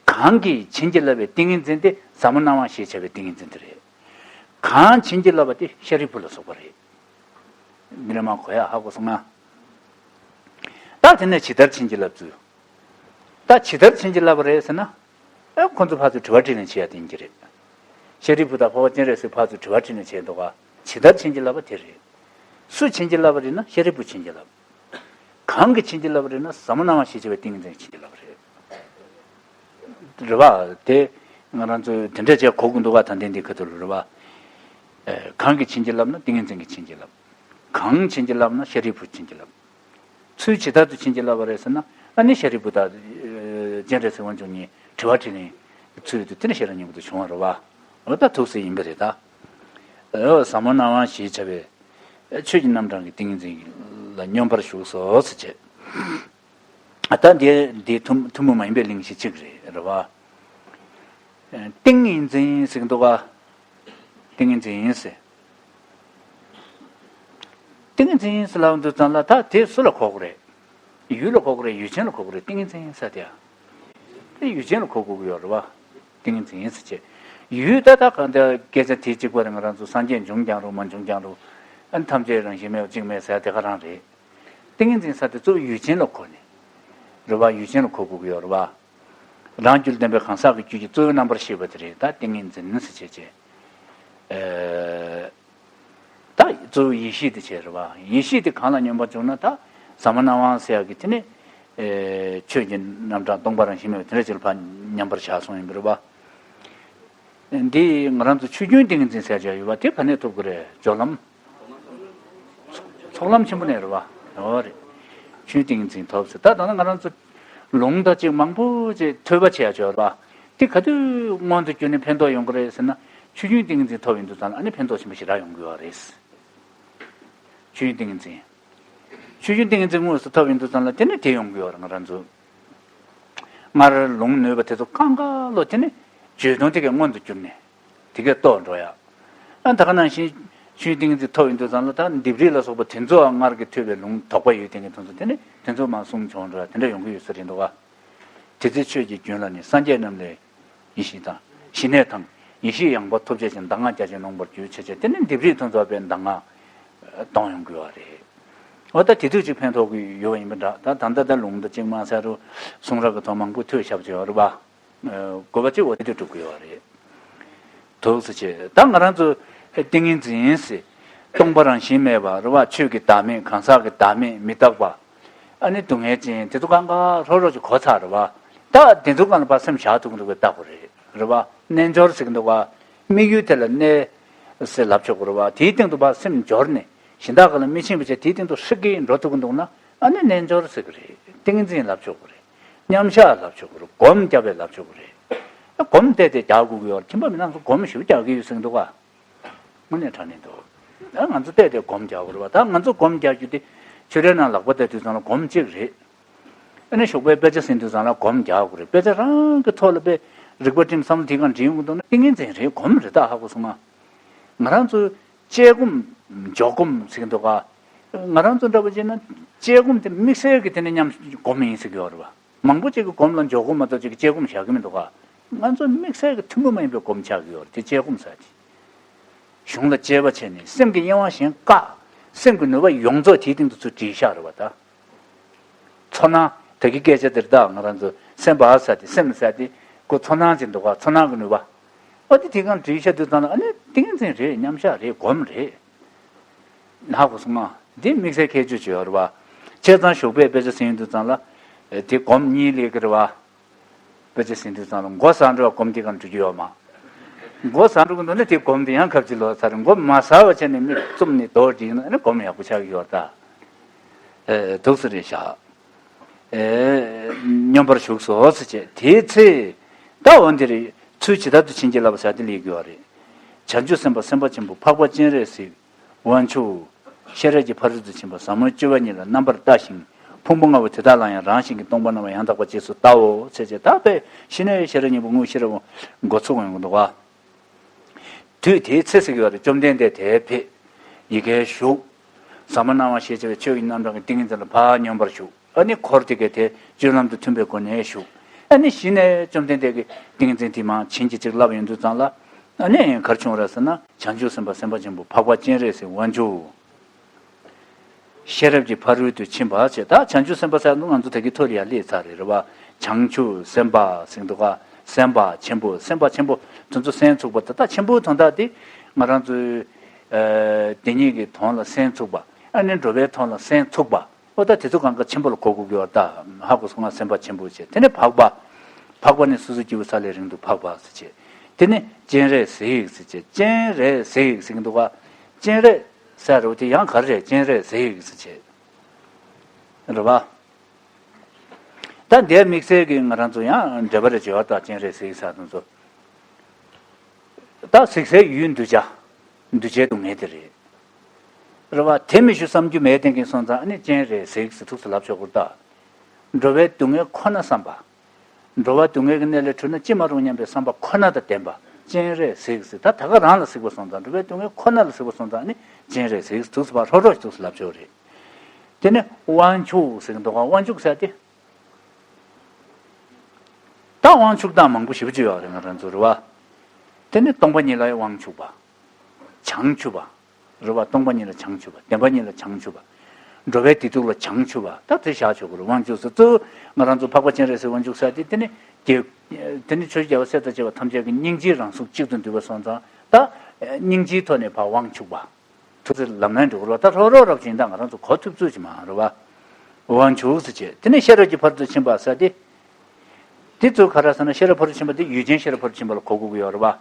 ག། གང་གིས་བྱིན་གྱིས་བརླབས་པའི་ཏིང་ངེ་འཛིན་དེ་ཟབ་མོ་སྣང་བ་ཞེས་བྱ་བའི་ཏིང་ངེ་འཛིན་དེ་རེད། གང་བྱིན་གྱིས་བརླབས་པ་དེ་ཤཱ་རིའི་བུ་ལ་སོགས་པ་རེད། འདི་ནས་མར་གོ་ཡ་ཧ་གོ་སོང་ང་། ད་དེ་ནས་ཇི་ལྟར་བྱིན་གྱིས་བརླབས་ཚུལ། ད་ཇི་ལྟར་བྱིན་གྱིས་བརླབས་པ་རེད་ཟེར་ན། ཨེ་ཁོ་ཚོ་ཕར་ཚུར་དྲི་བ་དྲིས་ལན་བྱེད་ཡ་དེ་ཡིན་གྱི་རེད། ཤཱ་རིའི་བུ་དང་འཕགས་པ་སྤྱན་རས་གཟིགས་ཕར་ཚུར་དྲི་བ་དྲིས་ལན་བྱས་འདུག་ག། ཇི་ལྟར་བྱིན་གྱིས་བརླབས་པ་དེ་རེད། སུ་བྱིན་གྱིས་བརླབས་པ་རེད་ན་ཤཱ་རིའི་བུ་བྱིན་གྱིས་བརླབས། གང་གིས་བྱིན་གྱིས་བརླབས་པ་རེད་ན་ཟབ་མོ་སྣང་བ་ཞེས་བྱ་བའི་ཏིང་ངེ་འཛིན་བྱིན་གྱིས་བརླབས་པ་རེད། རེད་བ། དེ་ང་རང་ཚོས་དེ་འདྲ་བྱས་གོ་དགོས་འདུག་ག། ད་ལྟའི་འདི་ཁ་ཐུག་ལ་རེད་བ། ཨེ་གང་གིས་བྱིན་གྱིས་བརླབས་ན་ཏིང་ངེ་འཛིན་གྱིས་བྱིན་གྱིས་བརླབས། གང་བྱིན་གྱིས་བརླབས་ན་ཤཱ་རིའི་བུས་བྱིན་གྱིས་བརླབས། ཚུལ་ཇི་ལྟར་དུ་བྱིན་གྱིས་བརླབས་པ་རེད་ཟེར་ན། ཨ་ནི་ཤཱ་རིའི་བུ་དང་སྤྱན་རས་གཟིགས་དབང་ཕྱུག་གཉིས་དྲི་བ་དྲིས་ལན་ཚུལ་དུ་དེ་ནི་ཤེས་རབ་སྙིང་པོ་དུ་བྱུང་བ་རེད་བ། འོ་ད་ཐུགས་སྲས་ཡིན་པ་རེད་ད། འོ་ཟབ་མོ་སྣང་བ་ཞེས་བྱ་བའི་ཆོས་ཀྱི་རྣམ་གྲངས་ཀྱི་ཏིང་ངེ་འཛིན་ལ་སྙོམས་པར་ཞུགས་སོ་ཟེར་བྱས། ད་འདི་འདི་ཐུན་ཐུན་མོང་མ་ཡིན་པའི་གླེང་གཞི་གཅིག་རེད་རེད་བ། ཏིང་ངེ་འཛིན་ཟེར་གྱི་འདུག་ག། ཏིང་ངེ་འཛིན་ཟེར། ཏིང་ངེ་འཛིན་ཟེར་ལབ་དུས་ཙམ་ལ་ད་དེ་སུ་ལ་གོ་དགོས་རེད། ཡུལ་ལ་གོ་དགོས་རེད། ཡུལ་ཅན་ལ་གོ་དགོས་རེད། ཏིང་ངེ་འཛིན་ཟེར་དེ་ཡ། དེ་ཡུལ་ཅན་ལ་གོ་དགོས་ཀྱི་ཡོད་རེད་བ། ཏིང་ངེ་འཛིན་ཟེར་བྱས། ཡུལ་ད་ད་གང་ལྟར་སྐད་ཆ་དེ་གཅིག་པ་རེད། ང་རང་ཚོ་སངས་རྒྱས་འབྱུང་ཀྱང་རུང་མ་འབྱུང་ཀྱང་རུང་། ཨ་ནི་ཐམས་ཅད་རང་བཞིན་མེད་པ་གཅིག་མེད་ཟེར་དེ་ག་རང་རེད། ཏིང་ངེ་འཛིན་ཟེར་དེ་གཙོ་བོ་ཡུལ་ཅན་ལ་གོ་ནས། རེད་བ། ཡུལ་ཅན་ལ་གོ་དགོས་ཀྱི་ཡོད་རེད་བ། རང་རྒྱུད་ལྡན་པའི་གང་ཟག་གི་རྒྱུད་ཀྱི་གཙོ་བོའི་རྣམ་པར་ཤེས་པ་དེ་རེད། ད་ཏིང་ངེ་འཛིན་ཟེར་བྱས་བྱས། ཨེ། ད་གཙོ་བོ་ཡེ་ཤེས་དེ་བྱས་རེད་བ། ཡེ་ཤེས་དེ་གང་ལ་སྙོམས་པར་འཇུག་ན་ད་ཟབ་མོ་སྣང་བ་ཟེར་ཡག་གི་དེ་ནི། ཨེ། ཆོས་ཀྱི་རྣམ་གྲངས་སྟོང་པ་རང་བཞིན་མེད་པ་དེ་འདྲ་ཅིག་ལ་ཕར་མཉམ་པར་བཞག་སོང་ཡིན་པ་རེད་བ། འདི་ང་རང་ཚོ་ཆོས་རྒྱུན་ཏིང་ངེ་འཛིན་ཟེར་བྱས་ཡོད་བ། དེ་ག་ནས་ཐོབ་ཀྱི་རེད། སྦྱོར་ལམ། ཚོགས་ལམ་ཆེན་པོ་ནས་རེད་བ། འོ་རེད། ཆོས་ཏིང་ངེ་འཛིན་ཐོབ་ཟེར། ད་ད་ནི་ང་རང་ཚོ་ལུང་དང་གཅིག་མང་པོ་ཅིག་ཐོས་པ་བྱས་ཡ་ཡོད་རེད་བ། དེ་ག་དུས་མངོན་དུ་གྱུར་ནས་ཕན་ཐོགས་ཡོང་གི་རེད་ཟེར་ན། ཆོས་རྒྱུན་ཏིང་ངེ་འཛིན་ཐོབ་ཡོང་དུས་ཙམ་ལ་ཨ་ནི་ཕན་ཐོགས་ཆེན་པོ་ཞེ་དྲག་ཡོང་གི་ཡོད་རེད། ཆོས་རྒྱུན་ཏིང་ངེ་འཛིན། ཆོས་རྒྱུན་ཏིང་ངེ་འཛིན་དངོས་སུ་ཐོབ་ཡོང་དུས་ཙམ་ལ་དེ་ནི་དེ་ཡོང་གི་ཡོད་རེད། ང་རང་ཚོ། སྔར་ལུང་ནོད་པ་དེ་ཚོ་གང་ག་ལོ་དེ་ནི་བརྗོད་དོན་དེ་གས་མངོན་དུ་གྱུར་ནས་དེ་གས་རྟོགས་འགྲོ་ཡ། ཨ་ད་ག་ནང་བཞིན་ཆོས་ཏིང་ངེ་འཛིན་ཐོབ་ཡོང་དུས་ཙམ་ལ་ད་ལྡེབས་རིས་ལ་སོགས་པ་དེ་ཚོ་སྔར་གྱི་ཐོས་པའི་ལུང་དོགས་པ་ཡོད་དེ་གས་དེ་ཚོ་དེ་ནི་དེ་ཚོ་མར་གསུམ་བྱུང་འགྲོ་ཡ་དེ་འདྲ་ཡོང་གི་ཡོད་ས་རེད་འདུག་ག། དེ་ཚེ་ཆོས་ཀྱི་རྒྱུན་ལ་ནི་སངས་རྒྱས་རྣམས་ལས་ཡེ་ཤེས་དང་། ཞི་གནས་དང་། ཡེ་ཤེས་ཡངས་པ་ཐོབ་བྱ་ཞིང་གདམས་ངག་རྒྱ་ཆེར་ནོངས་པར་འགྱུར་བྱས་བྱས། དེ་ནི་ལྡེབས་རིས་དེ་ཚོ་པའི་གདམས་ངག་གཏོང་ཡོང་གི་ཡོད་རེད། འོ་ད་དེ་དུས་ཅིག་ཕན་ཐོགས་ཀྱི་ཡོད་པ་ཡིན་པ་འདྲ། ད་ད་ལྟ་ད་ལུང་དང་གཅིག་མ་ཟེར་རུ་གསུང་རབ་ཀྱི་ཐོག་མང་པོ་ཐོས་བཞག་བྱས་ཡོད་རེད་པ། དགོས་པ་གཅིག་འོ་དེ་དུ་གྲུབ་ཀྱི་ཡོད་རེད། དུག་སེལ་བྱེད། ད་ང་རང་ཚོ་ཏིང་ངེ་འཛིན་ཟེར། སྟོང་པ་རང་བཞིན་མེད་པ་རེད་བ། ཆོས་ཀྱི་བདག་མེད། གང་ཟག་གི་བདག་མེད། མི་རྟག་པ། ཨ་ནི་སྡུག་བསྔལ་ཅན་དེ་ཚོ་གང་ག་ཧྲོ་ཧྲོ་ཅིག་གོ་ཚར་རེད་བ། ད་དེ་ཚོ་གང་ལ་ཕར་སེམས་བཞག་ཐུབ་ཀྱི་འདུག་གས་ལྟ་དགོས་རེད། རེད་བ། རྣལ་འབྱོར་ཟེར་གྱི་འདུག་བ། དམིགས་ཡུལ་དེ་ལ་གནས་ཟེར་ལབ་ཆོག་གི་རེད་བ། དེའི་སྟེང་དུ་ཕར་སེམས་འབྱོར་ནས་གཞན་དག་ག་ལ་མི་ཕྱིན་པ་བྱས་དེའི་སྟེང་དུ་ཧྲིག་གེ་འགྲོ་ཐུབ་ཀྱི་འདུག་ན། ཨ་ནི་རྣལ་འབྱོར་ཟེར་གྱི་རེད། ཏིང་ངེ་འཛིན་ལབ་ཆོག་གི་རེད། མཉམ་བཞག་ལབ་ཆོག་གི་རེད། སྒོམ་རྒྱབ་པའི་ལབ་ཆོག་གི་རེད། སྒོམ་བལྟས་ཏེ་རྒྱག་དགོས་ཀྱི་ཡོད་རེད། ཁྱིམ་པ་མི་ནང་ཚོ་སྒོམ་ཞིག་རྒྱག་གི་ཡོད་ཟེར་གྱི་འདུག་ག། དངོས་གནས་དྲང་གནས་འདུག། ཨ་ང་ཚོ་བལྟས་ཏེ་སྒོམ་རྒྱག་དགོས་རེད་བ། ད་ང་ཚོ་སྒོམ་རྒྱག་རྒྱུ་དེ་ཆོས་རའི་ནང་ལག་པ་བལྟས་དུས་ཙམ་ལ་སྒོམ་གཅིག་རེད། ཨ་ནི་ཞོགས་པའི་དཔེ་ཆ་ཟིན་དུས་ཙམ་ལ་སྒོམ་རྒྱག་དགོས་རེད། དཔེ་ཆ་རང་གི་ཐོག་ལ་དཔེ་རིག་པ་སྒྲིམ་བསམ་བློ་དེ་གང་འདྲེན་ཡོང་གི་འདུག་ན་ཏིང་ངེ་འཛིན་རེད། སྒོམ་རེད། ད་ཧ་གོ་སོང་ང་། ང་རང་ཚོ་དཔྱད་སྒོམ། འཇོག་སྒོམ་ཟེར་གྱི་འདུག་ག། ང་རང་ཚོ་འདྲ་པོ་བྱས་ན་དཔྱད་སྒོམ་དེ་དམིགས་བསལ་གྱི་དེ་ནི་མཉམ་སྒོམ་ཡིན་ཟེར་གྱི་ཡོད་རེད་བ། མང་པོ་ཅིག་གིས་སྒོམ་ལ་འཇོག་སྒོམ་མ་གཏོགས་ཅིག་གི་དཔྱད་སྒོམ་བཞག་གི་མི་འདུག་ག། ང་ཚོ་དམིགས་བསལ་གྱི་ཐུན་མོང་མ་ཡིན་པའི་སྒོམ་ཆགས་ཀྱི་ཡོད་རེད། དེ་དཔྱད་སྒོམ་ཟེར་གྱི། གཞུང་ལ་དཔྱད་པ་བྱས་ནས་སེམས་ཀྱི་གཡེང་བ་གཞན་བཀག། སེམས་ཀྱི་ནུས་པ་ཡོངས་རྫོགས་དེའི་སྟེང་དུ་ཚུར་སྒྲིལ་བཞག་རེད་བ་ད། ཚོར་སྣང་། ད་གི་སྐད་ཆ་འདིར་ད་ང་རང་ཚོ་སེམས་པ་ཟེར་དེ་སེམས་ཟེར་དེ་ཁོ་ཚོར་སྣང་ཅིག་འདུག་ག། ཚོར་སྣང་གི་ནུས་པ། ཨ་དེ་དེ་གང་སྒྲིལ་བཞག་དུས་ཙམ་ལ་ཨ་ནི་ཏིང་ངེ་འཛིན་རེད། མཉམ་བཞག་རེད། སྒོམ་རེད། ཧ་གོ་སོང་ང་། འདི་དམིགས་བསལ་ཁྱད་ཆོས་ཅིག་ཡོད་རེད་བ། བྱས་ཙང་ཞོགས་པའི་དཔེ་ཆ་ཟིན་དུས་ཙམ་ལ། དེ་སྒོམ་གཉིས་སླེབས་ཀྱི་རེད་བ། དཔེ་ཆ་ཟིན་དུས་ཙམ་ལ་མགོ་ཟ་འགྲོ་བ་སྒོམ་དེ་གང་འགྲོ་རྒྱུ་ཡོད་མ། མགོ་ཟ་འགྲོ་གི་འདུག་ན་དེ་སྒོམ་དེ་ཡང་ཁ་ཕྱི་ལོག་ཚར། མགོ་མ་ཟ་བ་བྱས་ནས་མིག་བཙུམ་ནས་རྡོ་བསྒྲིགས་ན་ཨ་ནི་སྒོམ་ཡག་པོ་ཆགས་ཀྱི་ཡོད་ད། ཨེ་དུག་སེལ་རེད་བཞག། ཨེ་སྙོམས་པར་ཞུགས་སོ་ཟེར་བྱས། དེའི་ཚེ། ད་འོ་འདིར་ཚུལ་ཇི་ལྟར་དུ་བྱིན་གྱིས་བརླབས་པ་ཟེར་དེ་སླེབས་ཀྱི་ཡོད་རེད། བྱང་ཆུབ་སེམས་དཔའ་སེམས་དཔའ་ཆེན་པོ་འཕགས་པ་སྤྱན་རས་གཟིགས། དབང་ཕྱུག། ཤེས་རབ་ཀྱི་ཕ་རོལ་ཏུ་ཕྱིན་པ་ཟབ་མོ་སྤྱོད་པ་ཉིད་ལ་རྣམ་པར་ལྟ་ཞིང་། ཕུང་པོ་ལྔ་པོ་དེ་དག་ལ་ཡང་རང་བཞིན་གྱིས་སྟོང་པར་སྣང་བ་ཡང་དག་པར་རྗེས་སུ་བལྟའོ་ཟེར་བྱས། ད་དཔེ་ཤེས་ནས་ཤེས་རབ་སྙིང་པོ་དངོས་ཤེས་རབ་འགོ་ཚུགས་ཡོང་གི་འདུག་ག། དུས་དེའི་ཚེ་ཟེར་གྱི་ཡོད་རེད། བཅོམ་ལྡན་འདས་དེར་ཕེབས། ཡི་གེར་ཞུགས། ཟབ་མོ་སྣང་བ་ཞེས་བྱ་བའི་ཆོས་ཀྱི་རྣམ་གྲངས་ཀྱི་ཏིང་ངེ་འཛིན་ལ་ཕར་སྙོམས་པར་ཞུགས། ཨ་ནི་འཁོར་དེ་གས་དེ་སྤྱོད་ལམ་དུ་མཐུན་པའི་སྒོ་ནས་ཞུགས། ཨ་ནི་གཞི་ནས་བཅོམ་ལྡན་འདས་ཀྱིས་ཏིང་འཛིན་དེ་མ་བྱིན་གྱིས་གཅིག་བརླབས་ཡོང་དུས་ཙང་ལ། ཨ་ནི་ག་རེ་བྱུང་རེད་ཟེར་ན། བྱང་ཆུབ་སེམས་དཔའ་སེམས་དཔའ་ཆེན་པོ་འཕགས་པ་སྤྱན་རས་གཟིགས་དབང་ཕྱུག། ཤེས་རབ་ཀྱི་ཕ་རོལ་ཏུ་ཕྱིན་པ་ཞེས། ད་བྱང་ཆུབ་སེམས་དཔའ་ཟེར་ན་ང་ཚོ་ད་གི་ཐོག་ལ་ཡར་སླེབས་ཚར་རེད། རེད་བ། བྱང་ཆུབ་སེམས་དཔའ་ཟེར་འདུག་ག་སེམས་དཔའ་ཆེན་པོ། སེམས་དཔའ་ཆེན་པོ་དེ་ཚོ་སེམས་ཚུགས་པ་དེ། ད་ཆེན་པོའི་དོན་དག་དེ་ང་རང་ཚོའི་ཨ་དེ་ཉིད་ཀྱི་དོན་ལ་སེམས་ཚུགས་པ། ཨ་ནི་འགྲོ་བའི་དོན་ལ་སེམས་ཚུགས་པ། ཨོ་ད་དེ་ཚོ་གང་ག་ཆེན་པོ་ལ་གོ་དགོས་ཀྱི་ཡོད། ད་ཧ་གོ་སོང་ང་། སེམས་དཔའ་ཆེན་པོ་བྱས། དེ་ནས་འཕགས་པ། འཕགས་པ་ནི་སོ་སོའི་སྐྱེ་བོ་ས་ལས་རིང་དུ་འཕགས་པ་ཟེར་བྱས། དེ་ནས་སྤྱན་རས་གཟིགས་ཟེར་བྱས། སྤྱན་རས་གཟིགས་ཟེར་གྱི་འདུག་ག་སྤྱན་རས་ཟེར་རོ་དེ་ཡང་ག་རེ་རེད། སྤྱན་རས་གཟིགས་ཟེར་བྱས། རེད་བ། ད་འདིར་དམིགས་བསལ་གྱི་ང་རང་ཚོ་ཡང་འབྲེལ་བ་རེ་བྱེད་པ་དང་། སྤྱན་རས་གཟིགས་ཟེར་དེ་ཚོ། ད་གཟིགས་སའི་ཡུལ་འདུས་བྱས། འདུས་བྱས་སྡུག་བསྔལ་དེ་རེད། རེད་བ། དེ་མི་བཞུགས་བསམ་རྒྱུ་མེད་དེ་གིན་སོང་ཙང་། ཨ་ནི་སྤྱན་རས་གཟིགས་ཟེར་ཐུགས་སུ་ལབ་ཆོག་གི་རེད་ད། འགྲོ་བའི་སྡུག་བསྔལ་ཁོ་ན་བསམ་པ། འགྲོ་བ་སྡུག་བསྔལ་གྱི་གནས་ལས་གྲོལ་ན་ཅི་མ་རུང་སྙམ་པའི་བསམ་པ་ཁོ་ན་དང་ལྡན་པ། སྤྱན་རས་གཟིགས་ཟེར། ད་ད་ག་རང་ལ་གཟིགས་པ་སོང་ཙང་། འགྲོ་བའི་སྡུག་བསྔལ་ཁོ་ན་ལ་གཟིགས་པ་སོང་ཙང་། ཨ་ནི་སྤྱན་རས་གཟིགས་ཟེར་ཐུགས་སུ་ཕར་ཧྲོག་ཧྲོག་ཐུགས་སུ་ལབ་ཆོག་རེད། དེ་ནས་དབང་ཕྱུག་ཟེར་གྱི་འདུག་ག་དབང་ཕྱུག་ཟེར་དེ། ད་དབང་ཕྱུག་སྟངས་མང་པོ་ཞེ་པོ་ཅིག་ཡོད་རེད་ང་རང་ཚོ། རེད་བ། དེ་ནི་སྟོང་པ་ཉིད་ལ་དབང་ཕྱུག་པ། བྱང་ཆུབ་པ། རེད་བ། སྟོང་པ་ཉིད་ལ་བྱང་ཆུབ་པ། བདེན་པ་ཉིད་ལ་བྱང་ཆུབ་པ། འགྲོ་བའི་བདེ་སྡུག་ལ་བྱང་ཆུབ་པ། ད་དེ་བཞག་ཆོག་གི་རེད། དབང་ཕྱུག་ཟེར་གཙོ་བོ་ང་རང་ཚོ་འཕགས་པ་སྤྱན་རས་གཟིགས་དབང་ཕྱུག་ཟེར་དེ། དེ་ནི་རྒྱལ། དེ་ནི་ཆོས་ཀྱི་རྒྱལ་བ་སྲས་དང་བཅས་པ་ཐམས་ཅད་ཀྱི་སྙིང་རྗེའི་རང་གཟུགས་གཅིག་ཏུ་འདུས་པ་སོང་ཙང་། ད་སྙིང་རྗེའི་ཐོག་ནས་ཕར་དབང་ཕྱུག་པ། ཐུགས་རྗེ་ལམ་སྣ་འགྲོ་གི་རེད་བ། ད་ཧྲོག་ཧྲོག་རབ་ཅིག་ད་ང་རང་ཚོ་གོ་ཐུབ་ཚུལ་ཅིག་མ་རེད་བ། དབང་ཕྱུག་ཟེར་བྱས། དེ་ནས་ཤེས་རབ་ཀྱི་ཕ་རོལ་ཏུ་ཕྱིན་པ་ཟེར་དེ། དེ་ཚོ་ག་རེ་ཟེར་ན། ཤེས་རབ་ཕ་རོལ་ཏུ་ཕྱིན་པ་དེ་ཡུལ་ཅན་ཤེས་རབ་ཕ་རོལ་ཏུ་ཕྱིན་པ་ལ་གོ་དགོས་ཀྱི་ཡོད་རེད་བ།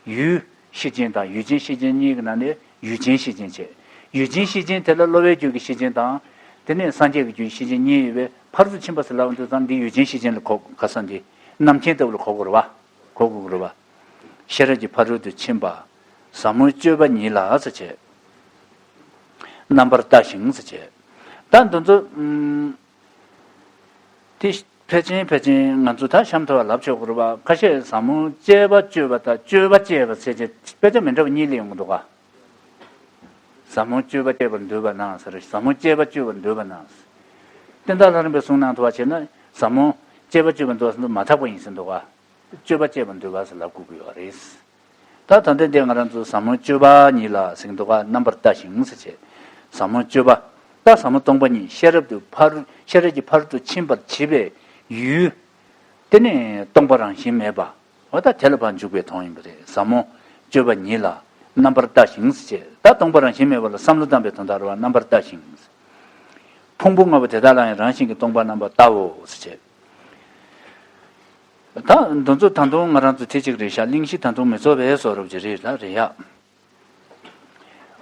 ཡུལ་ཤེས་ཅན་དང་ཡུལ་ཅན་ཤེས་ཅན་གཉིས་ཀྱི་ནང་ནས་ཡུལ་ཅན་ཤེས་ཅན་བྱས། ཡུལ་ཅན་ཤེས་ཅན་དེ་ལ་སློབ་པའི་རྒྱུད་ཀྱི་ཤེས་ཅན་དང་། དེ་ནས་སངས་རྒྱས་ཀྱི་རྒྱུད་ཤེས་ཅན་གཉིས་ཡོད་པས། ཕ་རོལ་ཏུ་ཕྱིན་པ་ཟེར་ལབ་དུས་ཙང་འདི་ཡུལ་ཅན་ཤེས་ཅན་ལ་གོ། ག་ས་འདི་རྣམ་མཁྱེན་ལྟ་བུ་ལ་གོ་དགོས་རེད་བ། གོ་དགོས་རེད་བ། ཤེས་རབ་ཀྱི་ཕ་རོལ་ཏུ་ཕྱིན་པ། ཟབ་མོ་སྤྱོད་པ་ཉིད་ལ་ཟེར་བྱས། རྣམ་པར་ལྟ་ཞིང་ཟེར་བྱས། ད་འདི་ཚོ་ཨུམ། དེ་ཕལ་ཆེར་ཕལ་ཆེར་ང་ཚོ་ད་གཤམ་དུ་ལབ་ཆོག་གི་རེད་བ། ཁ་ཤས་ཟབ་མོ་སྤྱད་པ་སྤྱོད་པ་དང་སྤྱོད་པ་སྤྱད་པ་ཟེར་བྱས་དཔེ་ཆ་མི་འདྲ་བ་གཉིས་སླེབས་ཡོང་གི་འདུག་ག་ཟབ་མོ་སྤྱོད་པ་སྤྱད་པར་འདོད་པ་ན་ཟེར། ཟབ་མོ་སྤྱད་པ་སྤྱོད་པར་འདོད་པ་ན་ཟེར། བསྟན་བདག་ལྷ་རམས་པའི་གསུང་ནང་དུ་བ་བྱས་ན། ཟབ་མོ་སྤྱད་པ་སྤྱོད་པར་འདོད་ཟེར་དུས་མ་དག་པ་ཡིན་ཟེར་འདུག་ག་སྤྱོད་པ་སྤྱད་པར་འདོད་པ་ཟེར་ལབ་དགོས་ཀྱི་ཡོད་རེད། ད་ད་ལྟ་འདི་ང་རང་ཚོ་ཟབ་མོ་སྤྱོད་པ་ཉིད་ལ་ཟེར་གྱི་འདུག་ག་རྣམ་པར་ལྟ་ཞིང་ཟེར་བྱས། ཟབ་མོ་སྤྱོད་པ། ད་ཟབ་མོ་སྟོང་པ་ཉིད་ཤེས་རབ་ཏུ་ཕར། ཤེས་རབ་ཀྱི་ཕ་རོལ་ཏུ་ཕྱིན་པར་བྱེད་པའི་ཡུལ། དེ་ནི་སྟོང་པ་རང་བཞིན་མེད་པ། འོ་ད་དེ་ལ་ཕར་འཇུག་པའི་དོན་ཡིན་པ་རེད། ཟབ་མོ་སྤྱོད་པ་ཉིད་ལ་རྣམ་པར་ལྟ་ཞིང་ཟེར་བྱས། ད་སྟོང་པ་རང་བཞིན་མེད་པ་ལ་བསམ་བློ་བཏང་པའི་དོན་དག་རེད་བ། རྣམ་པར་ལྟ་ཞིང་། ཕུང་པོ་ལྔ་པོ་དེ་དག་ལ་ཡང་རང་བཞིན་གྱིས་སྟོང་པ་རྣམ་པར་བལྟའོ་ཟེར་བྱས། ད་འདི་ཚོ་ད་དུང་ང་རང་ཚོ་དེ་གཅིག་རེད་ཤག་གླེང་གཞི་ད་དུང་མི་རྫོགས་པའི་བཟོ་འདྲ་ཅིག་རེད་ལ། རེད་ཡ།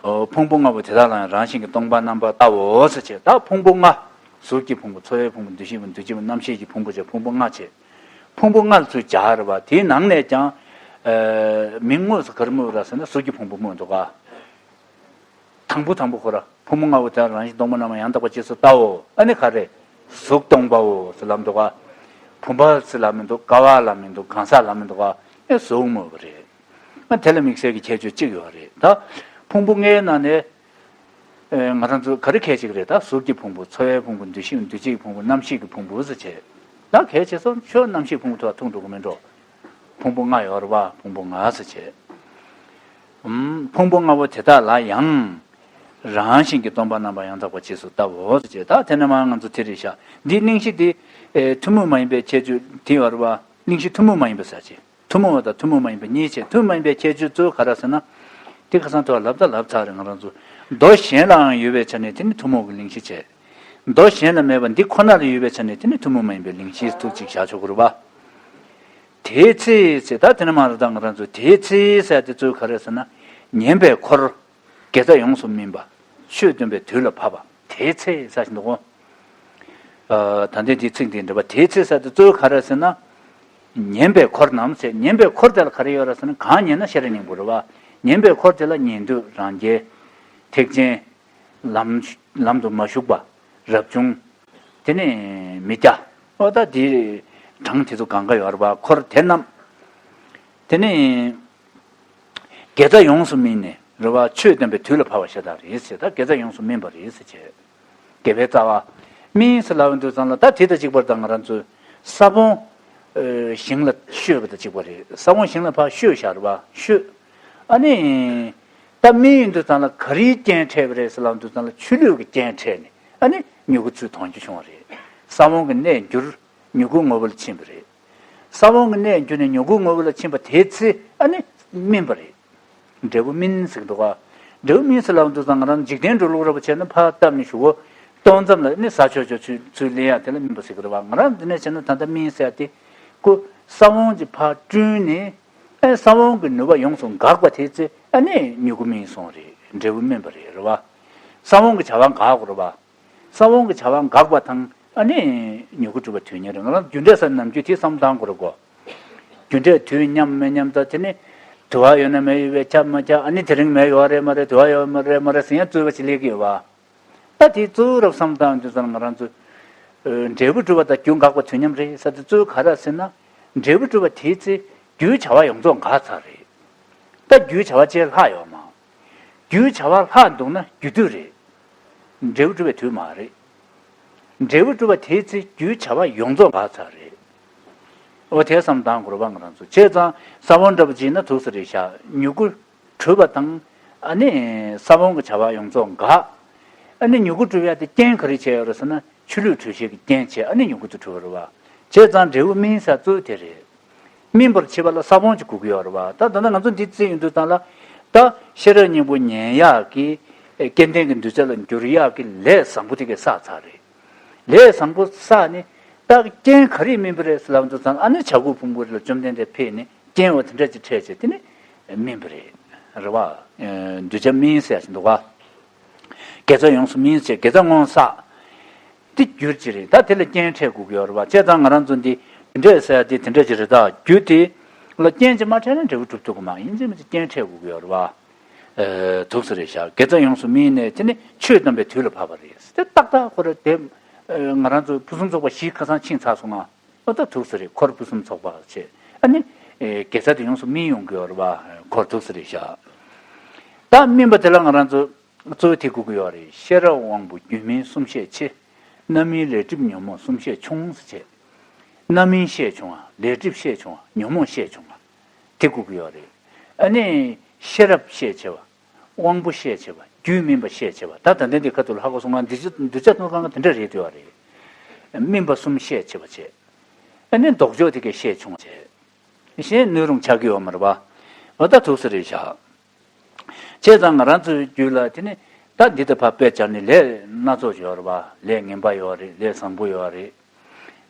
ཨོ། ཕུང་པོ་ལྔ་པོ་དེ་དག་ལ་ཡང་རང་བཞིན་གྱིས་སྟོང་པ་རྣམ་པར་བལྟའོ་ཟེར་བྱས། ད་ཕུང་པོ་ལྔ། གཟུགས་ཀྱི་ཕུང་པོ། ཚོར་བའི་ཕུང་པོ། འདུ་ཤེས་ཕུང་པོ། འདུ་བྱེད་ཕུང་པོ། རྣམ་ཤེས་ཀྱི་ཕུང་པོ་བྱས། ཕུང་པོ་ལྔ་བྱས། ཕུང་པོ་ལྔ་ལ་ཚུར་སྦྱར་བ། དེའི་ནང་ནས་ཀྱང་། ཨ། མིང་དངོས་སུ་ག་རེ་སྨོས་པ་རེད་ཟེར་ན། གཟུགས་ཀྱི་ཕུང་པོ་སྨོས་འདུག་ག་དང་པོ་དང་པོ་ཁོ་ར་ཕུང་པོ་ལྔ་པོ་དེ་རང་བཞིན་སྟོང་པ་རྣམ་པར་ཡང་དག་པར་རྗེས་སུ་བལྟའོ། ཨ་ནི་ག་རེ། གཟུགས་སྟོང་པའོ་ཟེར་ལབ་འདུག་ག་བུམ་པ་ཟེར་ལབ་མི་འདུག་ག་བ་ལབ་མི་འདུག་གང་ཟག་ལབ་མི་འདུག་ག་ཨེ་གཟུགས་སྨོས་པ་རེད། ཨ། དེ་ལ་དམིགས་བསལ་གྱི་ཁྱད་ཆོས་གཅིག་ཡོད་རེད། ད་ཕུང་པོ་ལྔའི་ནང་ནས། ཨེ། ང་རང་ཚོ་ག་རེ་ཁས་ཅིག་རེད། ད་གཟུགས་ཀྱི་ཕུང་པོ། ཚོར་བའི་ཕུང་པོ། འདུ་ཤེས། འདུ་བྱེད་ཀྱི་ཕུང་པོ། རྣམ་ཤེས་ཀྱི་ཕུང་པོ་ཟེར་བྱས། ད་གལ་ཆེ་ས་ཁྱོད་རྣམ་ཤེས་ཕུང་པོ་ཐོག་ཐུག་འགྲོ་གི་མིན་འགྲོ། ཕུང་པོ་ལྔ་ཡོད་རེད་བ། ཕུང་པོ་ལྔ་ཟེར་བྱས། ཨུམ། ཕུང་པོ་ལྔ་པོ་དེ་དག་ལ་ཡང་། རང་བཞིན་གྱིས་སྟོང་པ་རྣམ་པར་ཡང་དག་པར་རྗེས་སུ་བལྟའོ་ཟེར་བྱས། ད་དེ་ནས་མར་ང་ཚོ་དེ་རེད་ཤག་འདིའི་གླེང་གཞི་འདི། ཨེ། ཐུན་མོང་མ་ཡིན་པའི་ཁྱད་ཆོས་དེ་ཡོད་རེད་བ། གླེང་གཞི་ཐུན་མོང་མ་ཡིན་པ་ཟེར་བྱས། ཐུན་མོང་བ་དང་ཐུན་མོང་མ་ཡིན་པ་གཉིས་བྱས། ཐུན་མོང་མ་ཡིན་པའི་ཁྱད་ཆོས་གཙོ་བོ་ག་རེ་ཟེར་ན། དེ་ཁ་སང་ཐོག་ལབ་ད་ལབ་ཚར་རེད་ང་རང་ཚོ། མདོ་གཞན་ལའང་ཡོད་པའི་ཆ་ནས་དེ་ནི་ཐུན་མོང་གི་གླེང་གཞི་བྱས། མདོ་གཞན་ལ་མེད་པ་འདི་ཁོ་ན་ལ་ཡོད་པའི་ཆ་ནས་དེ་ནི་ཐུན་མོང་མ་ཡིན་པའི་གླེང་གཞི་ཐུགས་གཅིག་བཞག་ཆོག་གི་རེད་བ། དེའི་ཚེ་ཟེར། ད་དེ་ནས་མར་ད་ང་རང་ཚོ་དེའི་ཚེ་ཟེར་དེ་གཙོ་བོ་ག་རེ་ཟེར་ན། ཉན་པའི་འཁོར། དགེ་རྩ་ཡོངས་སུ་སྨིན་པ། ཆོས་སྟོན་པའི་དུས་ལ་བབ་པ། དེའི་ཚེ་ཟེར་བཞིན་འདུག་གོ་ཨ། ད་ལྟའི་འདིའི་ཚིག་འདི་འདྲ་བ། དེའི་ཚེ་ཟེར་དེ་གཙོ་བོ་ག་རེ་ཟེར་ན། ཉན་པའི་འཁོར་རྣམས་ཟེར། ཉན་པའི་འཁོར་དེ་ལ་ག་རེ་ཡོད་རེད་ཟེར་ན། གང་ཉན་ན་ཤེས་རབ་སྙིང་པོ་རེད་བ། ཉན་པའི་འཁོར་དེ་ལ་ཉན་ཐོས་རང་རྒྱལ། ཐེག་ཆེན། ལམ། ལམ་དུ་མ་ཞུགས་པ། རབ་བྱུང་། དེ་ནས་མི་སྐྱ། ཨོ་ད་དེ་གྲངས་དེ་ཚོ་གང་ག་ཡོད་རེད་བ། འཁོར་དེ་རྣམས། དེ་ནས་དགེ་རྩ་ཡོངས་སུ་སྨིན་ནས་རེད་བ། ཆོས་སྟོན་པའི་དུས་ལ་བབ་པ་ཤ་སྟག་རེད་ཟེར། ད་དགེ་རྩ་ཡོངས་སུ་སྨིན་པ་རེད་ཟེར་བྱས། དགེ་བའི་རྩ་བ་སྨིན་ཟེར་ལབ་དུས་ཙང་ལ། ད་དེ་དང་གཅིག་པར་ད་ང་རང་ཚོས་ས་བོན། ཨ། ཞིང་ལ་བཤོས་པ་དང་གཅིག་པ་རེད། ས་བོན་ཞིང་ལ་ཕར་བཤོས་བཞག་རེད་བ། བཤོས། ཨ་ནི། ད་སྨན་ཡིན་དུས་ཙང་ལ་ག་རེའི་རྐྱེན་འཕྲད་པ་རེད་ཟེར་ལབ་དུས་ཙང་ལ་ཆུ་ལུད་ཀྱི་རྐྱེན་འཕྲད་ནས་ཨ་ནི་མྱུ་གུ་ཚུར་དོན་རྒྱུ་བྱུང་བ་རེད། ས་བོན་གྱི་གནས་འགྱུར། མྱུ་གུ་དངོས་པོ་ལ་ཕྱིན་པ་རེད། ས་བོན་གྱི་གནས་འགྱུར་ནས་མྱུ་གུ་དངོས་པོ་ལ་ཕྱིན་པ་དེའི་ཚེ་ཨ་ནི་སྨིན་པ་རེད། འབྲས་བུ་སྨིན་ཟེར་གྱི་འདུག་ག་འབྲས་བུ་སྨིན་ཟེར་ལབ་དུས་ཙང་ང་རང་འཇིག་རྟེན་འགྲོ་ལུགས་ར་བ་བྱས་ན་ཕར་བཏབ་ནས་གཞུག་གུ་གཏོང་མཚམས་ལ་ནི་ཟ་ཆོག་ཆོག་ཚུལ་ཚུལ་ལེན་ཡག་དེ་ལ་སྨིན་པ་ཟེར་གྱི་རེད་བ། ང་རང་འདི་ནས་བྱས་ན་ད་ལྟ་སྨིན་ཟེར་ཡག་དེ་ཀོ་ས་བོན་གྱི་ཕར་བསྐྲུན་ནས་ཨེ་ས་བོན་གྱི་ནུས་པ་ཡོངས་སུ་འགགས་པ་དེ་ཚེ་ཨ་ནི་མྱུ་གུ་སྨིན་སོང་རེད། འབྲས་བུ་སྨིན་པ་རེད། རེད་བ། ས་བོན་གྱི་བྱ་བ་འགག་དགོས་རེད་བ། ས་བོན་གྱི་བྱ་བ་འགག་པ་དང་ཨ་ནི་མྱུ་གུ་གྲུབ་པ་དུས་གཉིས་རེད། ང་རང་རྒྱུ་འབྲས་ས་ནམ་རྒྱུན་དེ་བསམ་བཏང་དགོས་རེད་གོ། རྒྱུ་འབྲས་དུས་མཉམ་མི་མཉམ་དང་དེ་ནི་དུ་བ་ཡོད་ན་མེད་ཡོད་པའི་ཁྱབ་མ་ཁྱབ། ཨ་ནི་དེ་རིང་མེད་ཡོད་རེད་མ་རེད། དུ་བ་ཡོད་མ་རེད་མ་རེད་ཟེར་ཡང་རྩོད་པ་ཅིག་སླེབས་ཀྱི་ཡོད་བ། ད་དེ་གཙོ་བོ་རབ་བསམ་བཏང་དུས་ཙང་ང་རང་ཚོ་འབྲས་བུ་གྲུབ་པ་དང་རྒྱུ་འགག་པ་དུས་མཉམ་རེད་ཟེར་དུས་གཙོ་བོ་ག་རེ་ཟེར་ན། འབྲས་བུ་གྲུབ་པ་དེའི་ཚེ་རྒྱུའི་བྱ་བ་ཡོངས་རྫོགས་འགག་ཚར་རེད། ད་རྒྱུའི་བྱ་བ་ཅིག་ལྷག་ཡོད་མ། རྒྱུའི་བྱ་བ་ལྷག་འདུག་ན་རྒྱུ་དུས་རེད། འབྲས་བུ་གྲུབ་པའི་དུས་མ་རེད། འབྲས་བུ་གྲུབ་པ་དེའི་ཚེ་རྒྱུའི་བྱ་བ་ཡོངས་རྫོགས་འགག་ཚར་རེད། འོ་དེ་བསམ་བཏང་དགོས་རེད་བ། ང་རང་ཚོ་བྱས་ཙང་ས་བོན་འདྲ་པོ་ཅིག་ཡིན་ན་ཐུག་ས་རེད་ཤག་མྱུ་གུ་གྲུབ་པ་དང་ཨ་ནི་ས་བོན་གྱི་བྱ་བ་ཡོངས་རྫོགས་འགག་ཨ་ནི་མྱུ་གུ་གྲུབ་ཡ་དེ་རྐྱེན་ག་རེ་བྱས་ཡོད་རེད་ཟེར་ན་ཆུ་ལུད་དྲོད་གཤེར་གྱི་རྐྱེན་བྱས་ཨ་ནི་མྱུ་གུ་དེ་གྲུབ་པ་རེད་བ། བྱས་ཙང་འབྲས་བུ་སྨིན་ས་གཙོ་བོ་དེ་རེད། སྨིན་པར་བྱེད་པ་ལ་ས་བོན་གྱི་དགོས་ཀྱི་ཡོད་རེད་བ། ད་ད་ལྟ་ང་ཚོ་འདི་རྩིས་ཡོང་དུས་ཙང་ལ་ད་ཤེས་རབ་སྙིང་པོ་ཉན་ཡག་གི་སྐལ་ལྡན་གྱི་གདུལ་བྱ་ལ་འགྱུར་ཡག་གི་ལས་བཟང་པོ་དེ་གས་བསགས་ཚར་རེད། ལས་བཟང་པོ་བསགས་ནས་ད་རྐྱེན་ག་རེས་སྨིན་པ་རེད་ཟེར་ལབ་དུས་ཙང་ཨ་ནི་བྱ་རྒོད་ཕུང་པོ་རེ་ལ་བཅོམ་ལྡན་འདས་ཕེབས་ནས་རྐྱེན་བ་དེ་འདྲ་ཅིག་འཕྲད་བྱས་དེ་ནི་སྨིན་པ་རེད། རེད་བ། གདུལ་བྱ་སྨིན་ཟེར་ཡག་ཅིག་འདུག་ག་དགེ་རྩ་ཡོངས་སུ་སྨིན་བྱས་དགེ་རྩ་སྔོན་བསགས། དེ་རྒྱུར་ཅི་རེད། ད་དེ་ལ་རྐྱེན་འཕྲད་དགོས་ཀྱི་ཡོད་རེད་བ། བྱས་ཙང་ང་རང་ཚོ་འདི་དེ་འདྲས་ཟེར་ཡ་དེ་དེ་འདྲས་ཅི་རེད། ད་རྒྱུ་དེ་ལ་རྐྱེན་ཅིག་མ་འཕྲད་ན་འབྲས་བུ་གྲུབ་ཐུབ་ཀྱི་མ་ཡིན་ཅི་མིན་ཅི་རྐྱེན་འཕྲད་དགོས་ཀྱི་ཡོད་རེད་བ། ཨ། ཐུགས་སུ་རེད་ཤག་དགེ་རྩ་ཡོངས་སུ་སྨིན་ནས་དེ་ནི་ཆོས་དམ་པའི་དུས་ལ་བབ་པ་རེད། དེ་ཏག་ཏག་ཁོ་ར་དེ་ང་རང་ཚོ་ཕུན་སུམ་ཚོགས་པ་བཞི་ཁ་སང་ཕྱིན་ཚར་སོང་ང་། ཨོ་ད་ཐུགས་སུ་རེད། འཁོར་ཕུན་སུམ་ཚོགས་པ་བྱས་ཨ་ནི་དགེ་རྩ་དེ་ཡོངས་སུ་སྨིན་ཡོང་གི་ཡོད་རེད་བ། འཁོར་ཐུགས་སུ་རེད་ཤག་ད་སྨིན་པ་དེ་ལ་ང་རང་ཚོ་གཙོ་བོ་དེ་དགོས་ཀྱི་ཡོད་རེད། ཤེས་རབ་དབང་པོ་རྒྱུད་སྨིན་གསུམ་ཤས་ཆེ། རྣམ་སྨིན་ལས་གྲུབ་ཉོན་མོངས་གསུམ་ཤས་ཆུང་ཟེར་བྱས། རྣམ་སྨིན་ཤས་ཆུང་བ། ལས་གྲུབ་ཤས་ཆུང་བ། ཉོན་མོངས་ཤས་ཆུང་བ། དེ་དགོས་ཀྱི་ཡོད་རེད། ཨ་ནི་ཤེས་རབ་ཤས་ཆེ་བ། དབང་པོ་ཤས་ཆེ་བ། རྒྱུད་སྨིན་པ་ཤས་ཆེ་བ། ད་ད་ལྟ་འདི་ཁ་ཐུག་ལ་ཧ་གོ་སོང་ང་། འདི་ཅི་འདི་ཅི་ཐུག་གང་ག་དེ་འདྲ་རེད་འདུག་བ་རེད། སྨིན་པ་གསུམ་ཤས་ཆེ་བ་བྱས། ཨ་ནི་ལྡོག་ཕྱོགས་དེ་གའི་ཤས་ཆུང་བ་བྱས། གཞན་སྣོད་རུང་ཆགས་ཀྱི་ཡོད་མ་རེད་བ། འོ་ད་ཐུགས་སུ་རེད་ཤག་བྱས་ཙང་ང་རང་ཚོའི་རྒྱུད་ལ་དེ་ནི་ད་འདི་ལྟ་བ་དཔེ་བྱས་ནས་ལས་སྣ་ཚོགས་ཡོད་རེད་བ། ལས་ངན་པ་ཡོད་རེད། ལས་བཟང་པོ་ཡོད་རེད།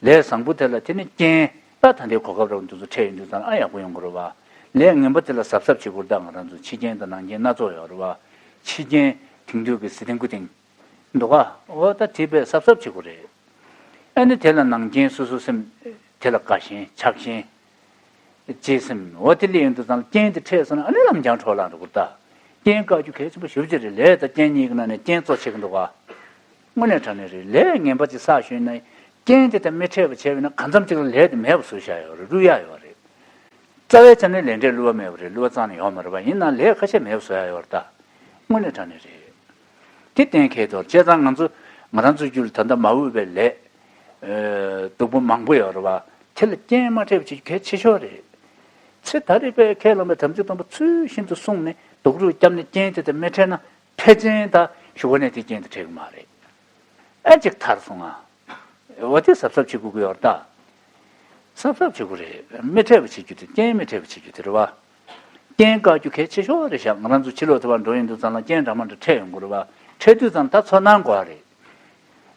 ལས་བཟང་པོ་དེ་ལ་དེ་ནི་རྐྱེན་ད་ད་ལྟའི་གོ་སྐབས་རག་འདུག་ཚོ་འཕྲད་ཡོང་དུས་ཙང་ཨ་ཡག་པོ་ཡོང་གི་རེད་བ། ལས་ངན་པ་དེ་ལ་གཟབ་གཟབ་བྱེད་དགོས་རེད། ད་ང་རང་ཚོ་ཕྱི་རྐྱེན་དང་ནང་རྐྱེན་སྣ་ཚོགས་ཡོད་རེད་བ། ཕྱི་རྐྱེན་དེང་དུས་ཀྱི་ཟི་ཐེང་ཀུ་ཐེང་འདུག་ག་འོ་ད་དེ་དཔེ་གཟབ་གཟབ་བྱེད་དགོས་རེད། ཨ་ནི་དེ་ལ་ནང་རྐྱེན་སོ་སོའི་སེམས་དེ་ལ་དགའ་ཞེན་ཆགས་ཞེན། བརྗེད་སེམས་འོ་དེ་ལས་ཡོང་དུས་ཙང་རྐྱེན་དེ་འཕྲད་སོང་ན་ཨ་ནི་ལམ་རྒྱང་འཕྲོ་བརླག་འགྲོ་གི་རེད་ད། རྐྱེན་བཀག་རྒྱུ་གལ་ཆེན་པོ་ཞེ་པོ་ཅིག་རེད། ལས་དང་རྐྱེན་གཉིས་ཀྱི་ནང་ནས་རྐྱེན་གཙོ་ཆེ་གི་འདུག་ག་དངོས་གནས་དྲང་གནས་རེད། ལས་ངན་པ་ཅིག་བསགས་ཞོན་ན་རྐྱེན་དེ་དང་མི་འཕྲད་པ་བྱས་པ་ཡིན་ན་གང་འཚམ་ཅིག་ལ་ལས་དེ་མེད་པ་བཟོ་བཞག་ཡོད་རེད། བླུ་ཡག་ཡོད་རེད། རྩ་བའི་ཆ་ནས་ལས་འབྲས་བསླུ་བ་མེད་པ་རེད། བསླུ་བ་རྩ་ནས་ཡོད་མ་རེད་པ། ཡིན་ནའང་ལས་ཁ་ཤས་མེད་པ་བཟོ་ཡག་ཡོད་རེད་ད། དངོས་གནས་དྲང་གནས་རེད། དེ་གཏན་འཁེལ་དོ། བྱས་ཙང་ང་ཚོ་ང་རང་ཚོའི་རྒྱུད་ལ་ད་ལྟ་མ་འོས་པའི་ལས་ཨ་སྡུག་པོ་མང་པོ་ཡོད་རེད་པ། དེ་ལ་རྐྱེན་མ་འཕྲད་པ་བྱེད་རྒྱུ་གལ་ཆེ་ཤོས་རེད། ཚེ་ད་རེས་པའི་ཁས་བླངས་པའི་དམ་ཚིག་སྟོང་པ་ཚུལ་བཞིན་དུ་བསྲུངས་ནས་སྡུག་རུས་བརྒྱབ་ནས་རྐྱེན་དེ་དང་མི་འཕྲད་ན་ཕལ་ཆེར་ད་གཞུག་གུ་ནས་དེ་རྐྱེན་དེ་འཕྲད་ཀྱི་མ་རེད། ཨ་ཅིག་ཐར་སོང་ང་། འོ་དེ་གཟབ་གཟབ་བྱེད་དགོས་ཀྱི་ཡོད་རེད་ད། གཟབ་གཟབ་བྱེད་དགོས་རེད། མི་འཕྲད་པ་བྱེད་རྒྱུ་དེ། རྐྱེན་མི་འཕྲད་པ་བྱེད་རྒྱུ་དེ་རེད་པ། རྐྱེན་བཀག་རྒྱུ་གལ་ཆེ་ཤོས་རེད་ཤག་ང་རང་ཚོ་ཕྱི་ལོགས་དེ་བར་འགྲོ་ཡོང་དུས་ཙང་ལ་རྐྱེན་འདྲ་མི་འདྲ་འཕྲད་ཡོང་གི་རེད་པ། འཕྲད་དུས་ཙང་ད་ཚོར་སྣང་དགོས་པ་རེད།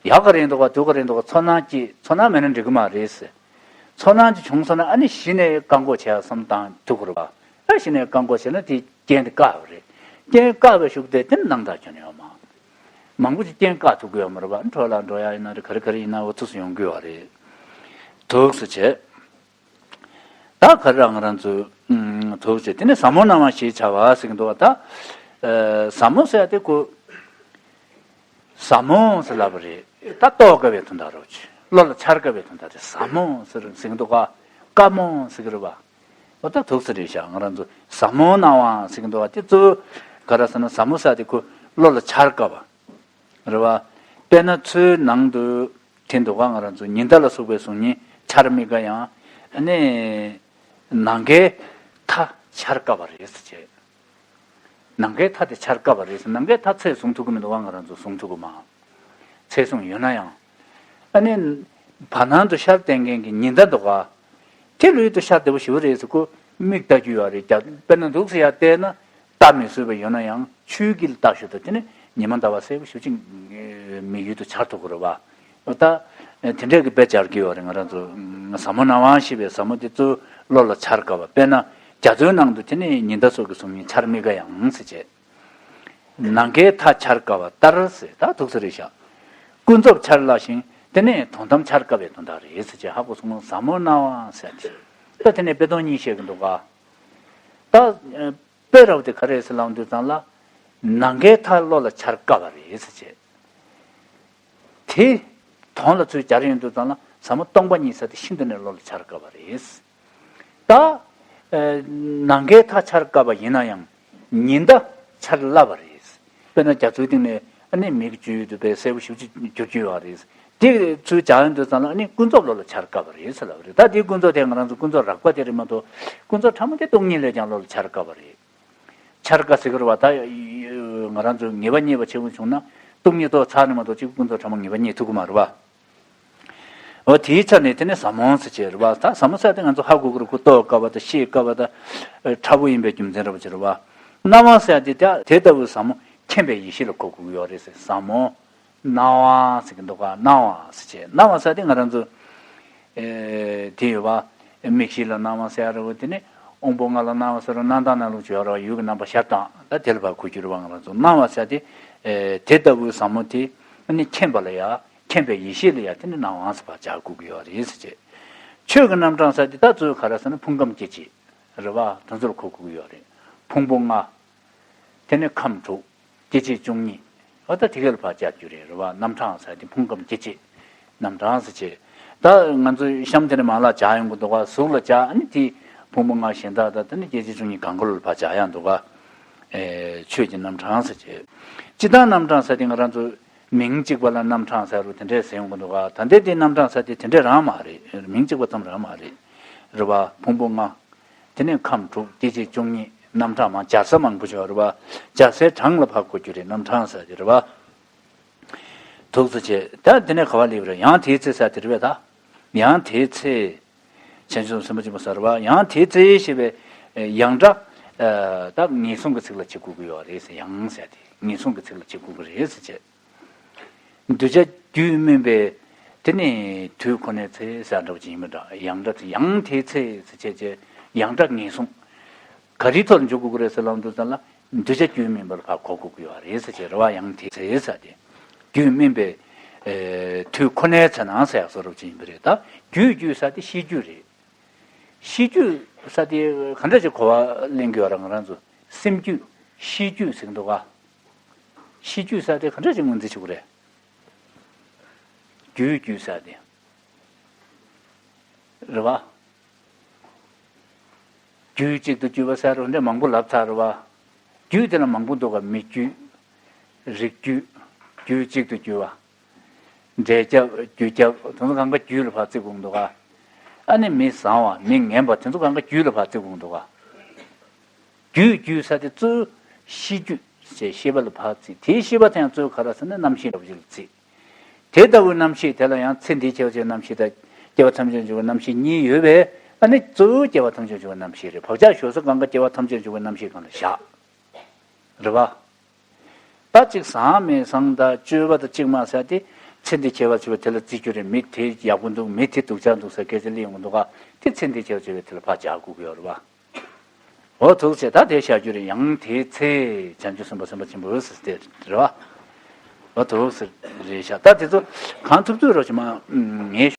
ཡག་ག་རེད་འདུག་ག་སྡུག་ག་རེད་འདུག་ག་ཚོར་སྣང་སྐྱེས། ཚོར་སྣང་མེད་ན་འགྲིག་གི་མ་རེད་ཟེར། ཚོར་སྣང་ཅིག་བྱུང་སོང་ན་ཨ་ནི་གཞི་ནས་བཀག་འགོག་བྱེད་ཡག་བསམ་བཏང་ཐུབ་ཀྱི་རེད་པ། ཨ་གཞི་ནས་བཀག་འགོག་བྱས་ན་དེ་རྐྱེན་དེ་བཀག་པ་རེད། རྐྱེན་བཀག་པའི་གཞུག་དེ་དེ་ནི་སྣང་དག་ཁྱོན་ནས་ཡོད་མ། མང་པོ་ཅིག་རྐྱེན་བཀག་ཐུབ་ཀྱི་ཡོད་མ་རེད་པ། འཕྲོ་བརླག་འགྲོ་ཡག་ཡིན་ན་རེད། ག་རེ་ག་རེ་ཡིན་ན་འོ་ཐུགས་སུ་ཡོང་གི་ཡོད་རེད། ཐུགས་སུ་བྱས། ད་ག་རེ་རང་རང་ཚོའི་ཐུགས་སུ་བྱས། དེ་ནས་ཟབ་མོ་སྣང་བ་ཞེས་བྱ་བ་ཟེར་གྱི་འདུག་པ། ད་ཨ་ཟབ་མོ་ཟེར་ཡག་དེ་ཁོ་ཟབ་མོ་ཟེར་ལབ་པ་རེད། ད་རྟོགས་དཀའ་བའི་དོན་དག་རེད། བློ་ལ་འཆར་དཀའ་བའི་དོན་དག་དེ་ཟབ་མོ་ཟེར་ཟེར་གྱི་འདུག་ག་དཀའ་མོ་ཟེར་གྱི་རེད་པ། འོ་ད་ཐུགས་སུ་རེད་ཤག་ང་རང་ཚོ་ཟབ་མོ་སྣང་བ་ཟེར་གྱི་འདུག་པ། དེ་གཙོ་བོ་ག་རེ་ཟེར་ན་ཟབ་མོ་ཟེར་ཡག་དེ་ཁོ་བློ་ལ་འཆར་དཀའ་བ་རེད་པ། དཔེར་ན་མཚོའི་ནང་དུ་དེ་འདུག་ག་ང་རང་ཚོ་ཉི་ཟླ་ལ་སོགས་པའི་གཟུགས་བརྙན་འཆར་མི་དགའ་ཡང་ ཨ་ནི་ནམ་མཁའི་མཐའ་འཆར་དཀའ་བ་རེད་ཟེར་བྱས། ནམ་མཁའི་མཐའ་དེ་འཆར་དཀའ་བ་རེད་ཟེར། ནམ་མཁའི་མཐའ་ཚད་བཟུང་ཐུབ་ཀྱི་མི་འདུག་བ། ང་རང་ཚོ་བཟུང་ཐུབ་ཀྱི་མ། ཚད་བཟུང་ཡོད་ན་ཡང་། ཨ་ནི་བར་སྣང་དུ་ཤར་བསྡད་མཁན་གྱི་ཉི་ཟླ་འདུག་ག་དེ་ལུས་དུ་ཤར་བདེ་པོ་ཞེ་པོ་རེད་ཟེར། ཁོ་མིག་ལྟ་རྒྱུ་ཡོད་རེད། རྒྱ་དཔེར་ན་འདུག་ཟེར་ཡ་བལྟས་ན་ལྟ་མི་བཟོད་པ་ཡོད་ན་ཡང་ཆུའི་དཀྱིལ་ལྟ་ཞོར་དུ་དེ་ནི་ཉི་མ་ཟླ་བ་གསལ་པོ་ཞེ་པོ་ཅིག་མིག་ཡུལ་དུ་འཆར་ཐུབ་ཀྱི་རེད་བ། ད་དེ་འདྲས་ཀྱི་དཔེ་སྦྱར་གྱི་ཡོད་རེད། ང་རང་ཚོ་ཟབ་མོ་སྣང་བ་ཞེས་པའི་ཟབ་མོ་དེ་ཚོ་བློ་ལ་འཆར་དཀའ་བ། དཔེར་ན་རྒྱ་མཚོའི་ནང་དུ་དེ་ནི་ཉི་ཟླ་སོགས་ཀྱི་གཟུགས་བརྙན་འཆར་མི་དགའ་ཡང་ཟེར་བྱས། ནམ་མཁའི་མཐའ་འཆར་དཀའ་བ་ལྟར་ཟེར། ད་འདུག་ཟེར་རེད་ཤག་ཀུན་རྫོབ་འཆར་སླ་ཞིང་དེ་ནས་དོན་དམ་འཆར་དཀའ་བའི་དོན་དག་རེད་ཟེར་བྱས། ཧ་གོ་སོང་ན། ཟབ་མོ་སྣང་བ་ཟེར་དེ། ད་དེ་ནས་དཔེ་དོན་གཉིས་བཤད་ཀྱི་འདུག་ག་ད་དཔེ་ར་བ་དེ་ག་རེ་རེད་ཟེར་ལབ་དུས་ཙམ་ལ། ནམ་མཁའི་མཐའ་བློ་ལ་འཆར་དཀའ་བ་རེད་ཟེར་བྱས། དེ་དོན་ལ་ཚུར་སྦྱར་ཡོང་དུས་ཙམ་ལ་ཟབ་མོ་སྟོང་པ་ཉིད་ཟེར་དེ་ཤིན་ཏུ་ནས་བློ་ལ་འཆར་དཀའ་བ་རེད། ད་ནམ་མཁའི་མཐའ་འཆར་དཀའ་བ་ཡིན་ན་ཡང་ཉི་ཟླ་འཆར་སླ་བ་རེད། དཔེར་ན་རྒྱ་མཚོའི་སྟེང་ནས་ཨ་ནི་མིག་གི་སྤྱོད་ཡུལ་དུ་དཔེ་གསལ་པོ་ཞེ་པོ་ཅིག་འགྱུར་རྒྱུ་ཡོད་རེད། དེ་ཚུར་སྦྱར་ཡོང་དུས་ཙམ་ལ་ཨ་ནི་ཀུན་རྫོབ་བློ་ལ་འཆར་དཀའ་བ་རེད་ཟེར་ལབ་རེད། ད་དེའི་ཀུན་རྫོབ་དེ་ང་རང་ཚོ་ཀུན་རྫོབ་རགས་པ་དེ་རེད་མ་གཏོགས། ཀུན་རྫོབ་ཕྲ་མོ་དེ་སྟོང་ཉིད་ལས་ཀྱང་བློ་ལ་འཆར་དཀའ་བ་རེད། འཆར་དཀའ་ཟེར་གི་རེད་བ། ད་ང་རང་ཚོ་ངེས་པ་རྙེད་པ་བྱེད་དགོས་བྱུང་ན་སྟོང་ཉིད་རྟོགས་ཚར་ནས་མ་གཏོགས་གཅིག་ཀུན་རྫོབ་ཕྲ་མོ་ངེས་པ་རྙེད་ཐུབ་ཀྱི་མ་རེད་བ། འོ་དེའི་ཆ་ནས་དེ་ནི་ཟབ་མོ་ཟེར་བྱས་རེད་བ། ད་ཟབ་མོ་ཟེར་དེ་ང་ཚོ་ཧ་གོ་གི་རེད། ཁོ་རྟོགས་དཀའ་བ་དང་ཤེས་དཀའ་བ་དང་ཕྲ་བོ་ཡིན་པའི་རྒྱུ་མཚན་རེད་བ་ཟེར་བ། སྣང་བ་ཟེར་དེ་ད་དེ་ལྟ་བུའི་ཟབ་མོ་མཁྱེན་པའི་ཡེ་ཤེས་ལ་གོ་དགོས་ཀྱི་ཡོད་རེད་ཟེར། ཟབ་མོ་སྣང་བ་ཟེར་གི་འདུག་ག་སྣང་བ་ཟེར་བྱས། སྣང་བ་ཟེར་དེ་ང་རང་ཚོ་ཨེ་དེ་ཡོད་བ། མིག་ཤེས་ལ་སྣང་བ་ཟེར་ཡ་རེད་བ། དེ་ནི་དབང་པོ་ལྔ་ལ་སྣང་བ་ཟེར་རོ། སྣང་དག་སྣང་ལུགས་བརྗོད་ཡ་རེད་བ། ཡུལ་གྱི་རྣམ་པ་ཤར་སྟངས་ད་དེ་ལ་ཕར་གོ་རྒྱུ་རེད་བ། ང་རང་ཚོ་སྣང་བ་ཟེར་དེ་ཨེ་དེ་ལྟ་བུའི་ཟབ་མོ་དེ་ནི་མཁྱེན་པ་ལ་ཡ། མཁྱེན་པའི་ཡེ་ཤེས་ལ་ཡ་དེ་ནི་སྣང་བ་ཟེར་ཕར་སྦྱར་དགོས་ཀྱི་ཡོད་རེད་ཟེར་བྱས། ཆོས་ཀྱི་རྣམ་གྲངས་ཟེར་དེ་ད་གཙོ་བོ་ག་རེ་ཟེར་ན་ཕུང་ཁམས་སྐྱེ་མཆེད་རེད་བ། དེ་ཚོ་ལ་གོ་དགོས་ཀྱི་ཡོད་རེད། ཕུང་པོ་ལྔ། དེ་ནས་ཁམས་དྲུག་སྐྱེ་མཆེད་བཅུ་གཉིས། འོ་ད་དེ་ག་ལ་ཕར་སྦྱར་རྒྱུ་རེད། རེད་བ། རྣམ་གྲངས་ཟེར་དེ་ཕུང་ཁམས་སྐྱེ་མཆེད་རྣམ་གྲངས་ཟེར་བྱས། ད་ང་ཚོ་གཤམ་དེ་ནས་མ་ལག་སྦྱར་ཡོང་གི་འདུག་ག་གཟུགས་ལ་སྦྱར། ཨ་ནི་དེ་ཕུང་པོ་ལྔ་གཞན་དག་དང་དེ་ནི་སྐྱེ་མཆེད་བཅུ་གཉིས་གང་ག་ལ་ཕར་སྦྱར་ཡང་འདུག་ག་ཨེ་ཆོས་ཀྱི་རྣམ་གྲངས་ཟེར་བྱས། སྤྱིར་བཏང་རྣམ་གྲངས་ཟེར་དེ་ང་རང་ཚོ་མིང་གཅིག་པ་ལ་རྣམ་གྲངས་ཟེར་རུ་དེ་འདྲས་ཟེར་ཡོང་གི་འདུག་ག་ད་ལྟའི་དེ་རྣམ་གྲངས་ཟེར་དེ་དེ་འདྲས་རང་མ་རེད། མིང་གཅིག་པ་ཙམ་རང་མ་རེད། རེད་བ། ཕུང་པོ་ལྔ། དེ་ནས་ཁམས་དྲུག་སྐྱེ་མཆེད་བཅུ་གཉིས། རྣམ་གྲངས་མང་སྦྱར་ས་མང་པོ་ཡོད་རེད་བ། སྦྱར་སའི་གྲངས་ལ་ཕར་གོ་རྒྱུ་རེད། རྣམ་གྲངས་ཟེར་གྱི་རེད་བ། དུག་ཙི་བྱས། ད་དེ་ནས་ག་བ་སླེབས་རེད། ཡང་དེའི་ཚེ་ཟེར་དེ་རེད་བས་ད། ཡང་དེའི་ཚེ། བྱང་ཆུབ་སེམས་དཔའ་ཆེན་པོ་ཟེར་བ། ཡང་དེའི་ཚེ་ཞེས་པའི་ཡང་སྒྲ། ད་ངེས་བཟུང་གི་ཚིག་ལ་བྱེད་དགོས་ཀྱི་ཡོད་རེད་ཟེར། ཡང་ཟེར་དེ་ངེས་བཟུང་གི་ཚིག་ལ་བྱེད་དགོས་ཀྱི་རེད་ཟེར་བྱས། གདུལ་བྱ་རྒྱུད་སྨིན་པའི་དེ་ནི་དུས་ཁོ་ནའི་ཚེ་ཟེར་འདྲ་བ་ཅིག་ཡིན་པ་འདྲ། ཡང་སྒྲ་དེ་ཡང་དེའི་ཚེ་ཟེར་བྱས་བྱས། ཡང་སྒྲ་ངེས་བཟུང་། ག་རེའི་ཐོག་ལ་འཇུག་དགོས་ཀྱི་རེད་ཟེར་ལབ་དུས་ཙམ་ལ་གདུལ་བྱ་རྒྱུད་སྨིན་པ་ལ་ཕར་གོ་དགོས་ཀྱི་ཡོད་རེད་ཟེར་བྱས་རེད་བ། ཡང་དེའི་ཚེ་ཟེར་དེ་རྒྱུད་སྨིན་པའི་ཨེ་དུས་ཁོ་ནའི་ཚེ་ན་ཟེར་ཡག་བཟོ་འདྲ་བ་ཅིག་ཡིན་པ་རེད་ད། རྒྱུད་རྒྱུད་ཟེར་དེ་ཤེས་རྒྱུད་རེད། ཤེས་རྒྱུད་ཟེར་དེ་ག་འདྲ་ཅིག་གོ་བ་ལེན་གྱི་ཡོད་རེད། ང་རང་ཚོ་སེམས་རྒྱུད་ཤེས་རྒྱུད་ཟེར་གྱི་འདུག་ག་ཤེས་རྒྱུད་ཟེར་དེ་ག་འདྲ་ཅིག་ངོས་འཛིན་བྱེད་དགོས་རེད། རྒྱུད་རྒྱུད་ཟེར་དེ། རེད་བ། རྒྱུད་གཅིག་ཏུ་གྱུར་པ་ཟེར་རུ་འདྲ་མང་པོ་ལབ་ཚར་རེད་བ། རྒྱུད་དེ་ལ་མང་པོ་འདུག་ག་མི་རྒྱུད། རིགས་རྒྱུད། རྒྱུད་གཅིག་ཏུ་གྱུར་པ། འབྲས་ཁྱབ་རྒྱུད་ཁྱབ་དེ་ཚོ་གང་ག་རྒྱུད་ལ་ཕར་བརྩི་དགོས་འདུག་ག་ཨ་ནི་མི་བཟང་བ་མི་ངན་པ་དེ་ཚོ་གང་ག་རྒྱུད་ལ་ཕར་བརྩི་དགོས་འདུག་ག་རྒྱུད་རྒྱུད་ཟེར་དེ་གཙོ་བོ་ཤེས་རྒྱུད་ཅེས་ཤེས་པ་ལ་ཕར་བརྩི། དེའི་ཤེས་པ་དེ་ཡང་གཙོ་བོ་ག་རེ་ཟེར་ན་རྣམ་ཤེས་འདྲ་བོ་ཅིག་ལ་བརྩི། དེ་ལྟ་བུའི་རྣམ་ཤེས་དེ་ལ་ཡང་ཚེ་འདིའི་ཁྱད་པར་ཅན་རྣམ་ཤེས་དང་སྐྱེ་བ་ཐམས་ཅད་འཇུག་པའི་རྣམ་ཤེས་གཉིས་ཡོད་པས། ཨ་ནི་གཙོ་བོ་སྐྱེ་བ་ཐམས་ཅད་འཇུག་པའི་རྣམ་ཤེས་རེད། བག་ཆགས་ཞོག་ས་གང་ག་སྐྱེ་བ་ཐམས་ཅད་འཇུག་པའི་རྣམ་ཤེས་སྒང་ལ་བཞག་རེད་བ། ད་གཅིག་བཟང་མི་བཟང་དང་སྤྱོད་པ་དང་གཅིག་མ་ཟེར་དེ་ཚེ་འདིའི་ཁྱད་པར་ཅན་པ་དེ་ལ་བརྩི་རྒྱུ་རེད། མི་དེ་ཡག་པོ་འདུག་མི་དེ་སྡུག་ཅག་འདུག་ཟེར་སྐད་ཆ་གླེང་ཡོང་གི་འདུག་ག་དེ་ཚེ་འདིའི་ཁྱད་པར་ཅན་པ་དེ་ལ་ཕར་སྦྱར་དགོས་ཀྱི་ཡོད་རེད་བ། འོ་ཐུགས་རྗེ་ཆེ། ད་དེ་བཞག་རྒྱུ་རེད། ཡང་དེའི་ཚེ་བྱང་ཆུབ་སེམས་དཔའ་སེམས་དཔའ་ཆེན་པོ་ཟེར་དེ་རེད་བ། འོ་ཐུགས་རྗེ་རེད་ཤག་ད་དེ་ཚོ་གང་ཐུབ་ཐུབ་རོགས་བྱེད་མ་ངས།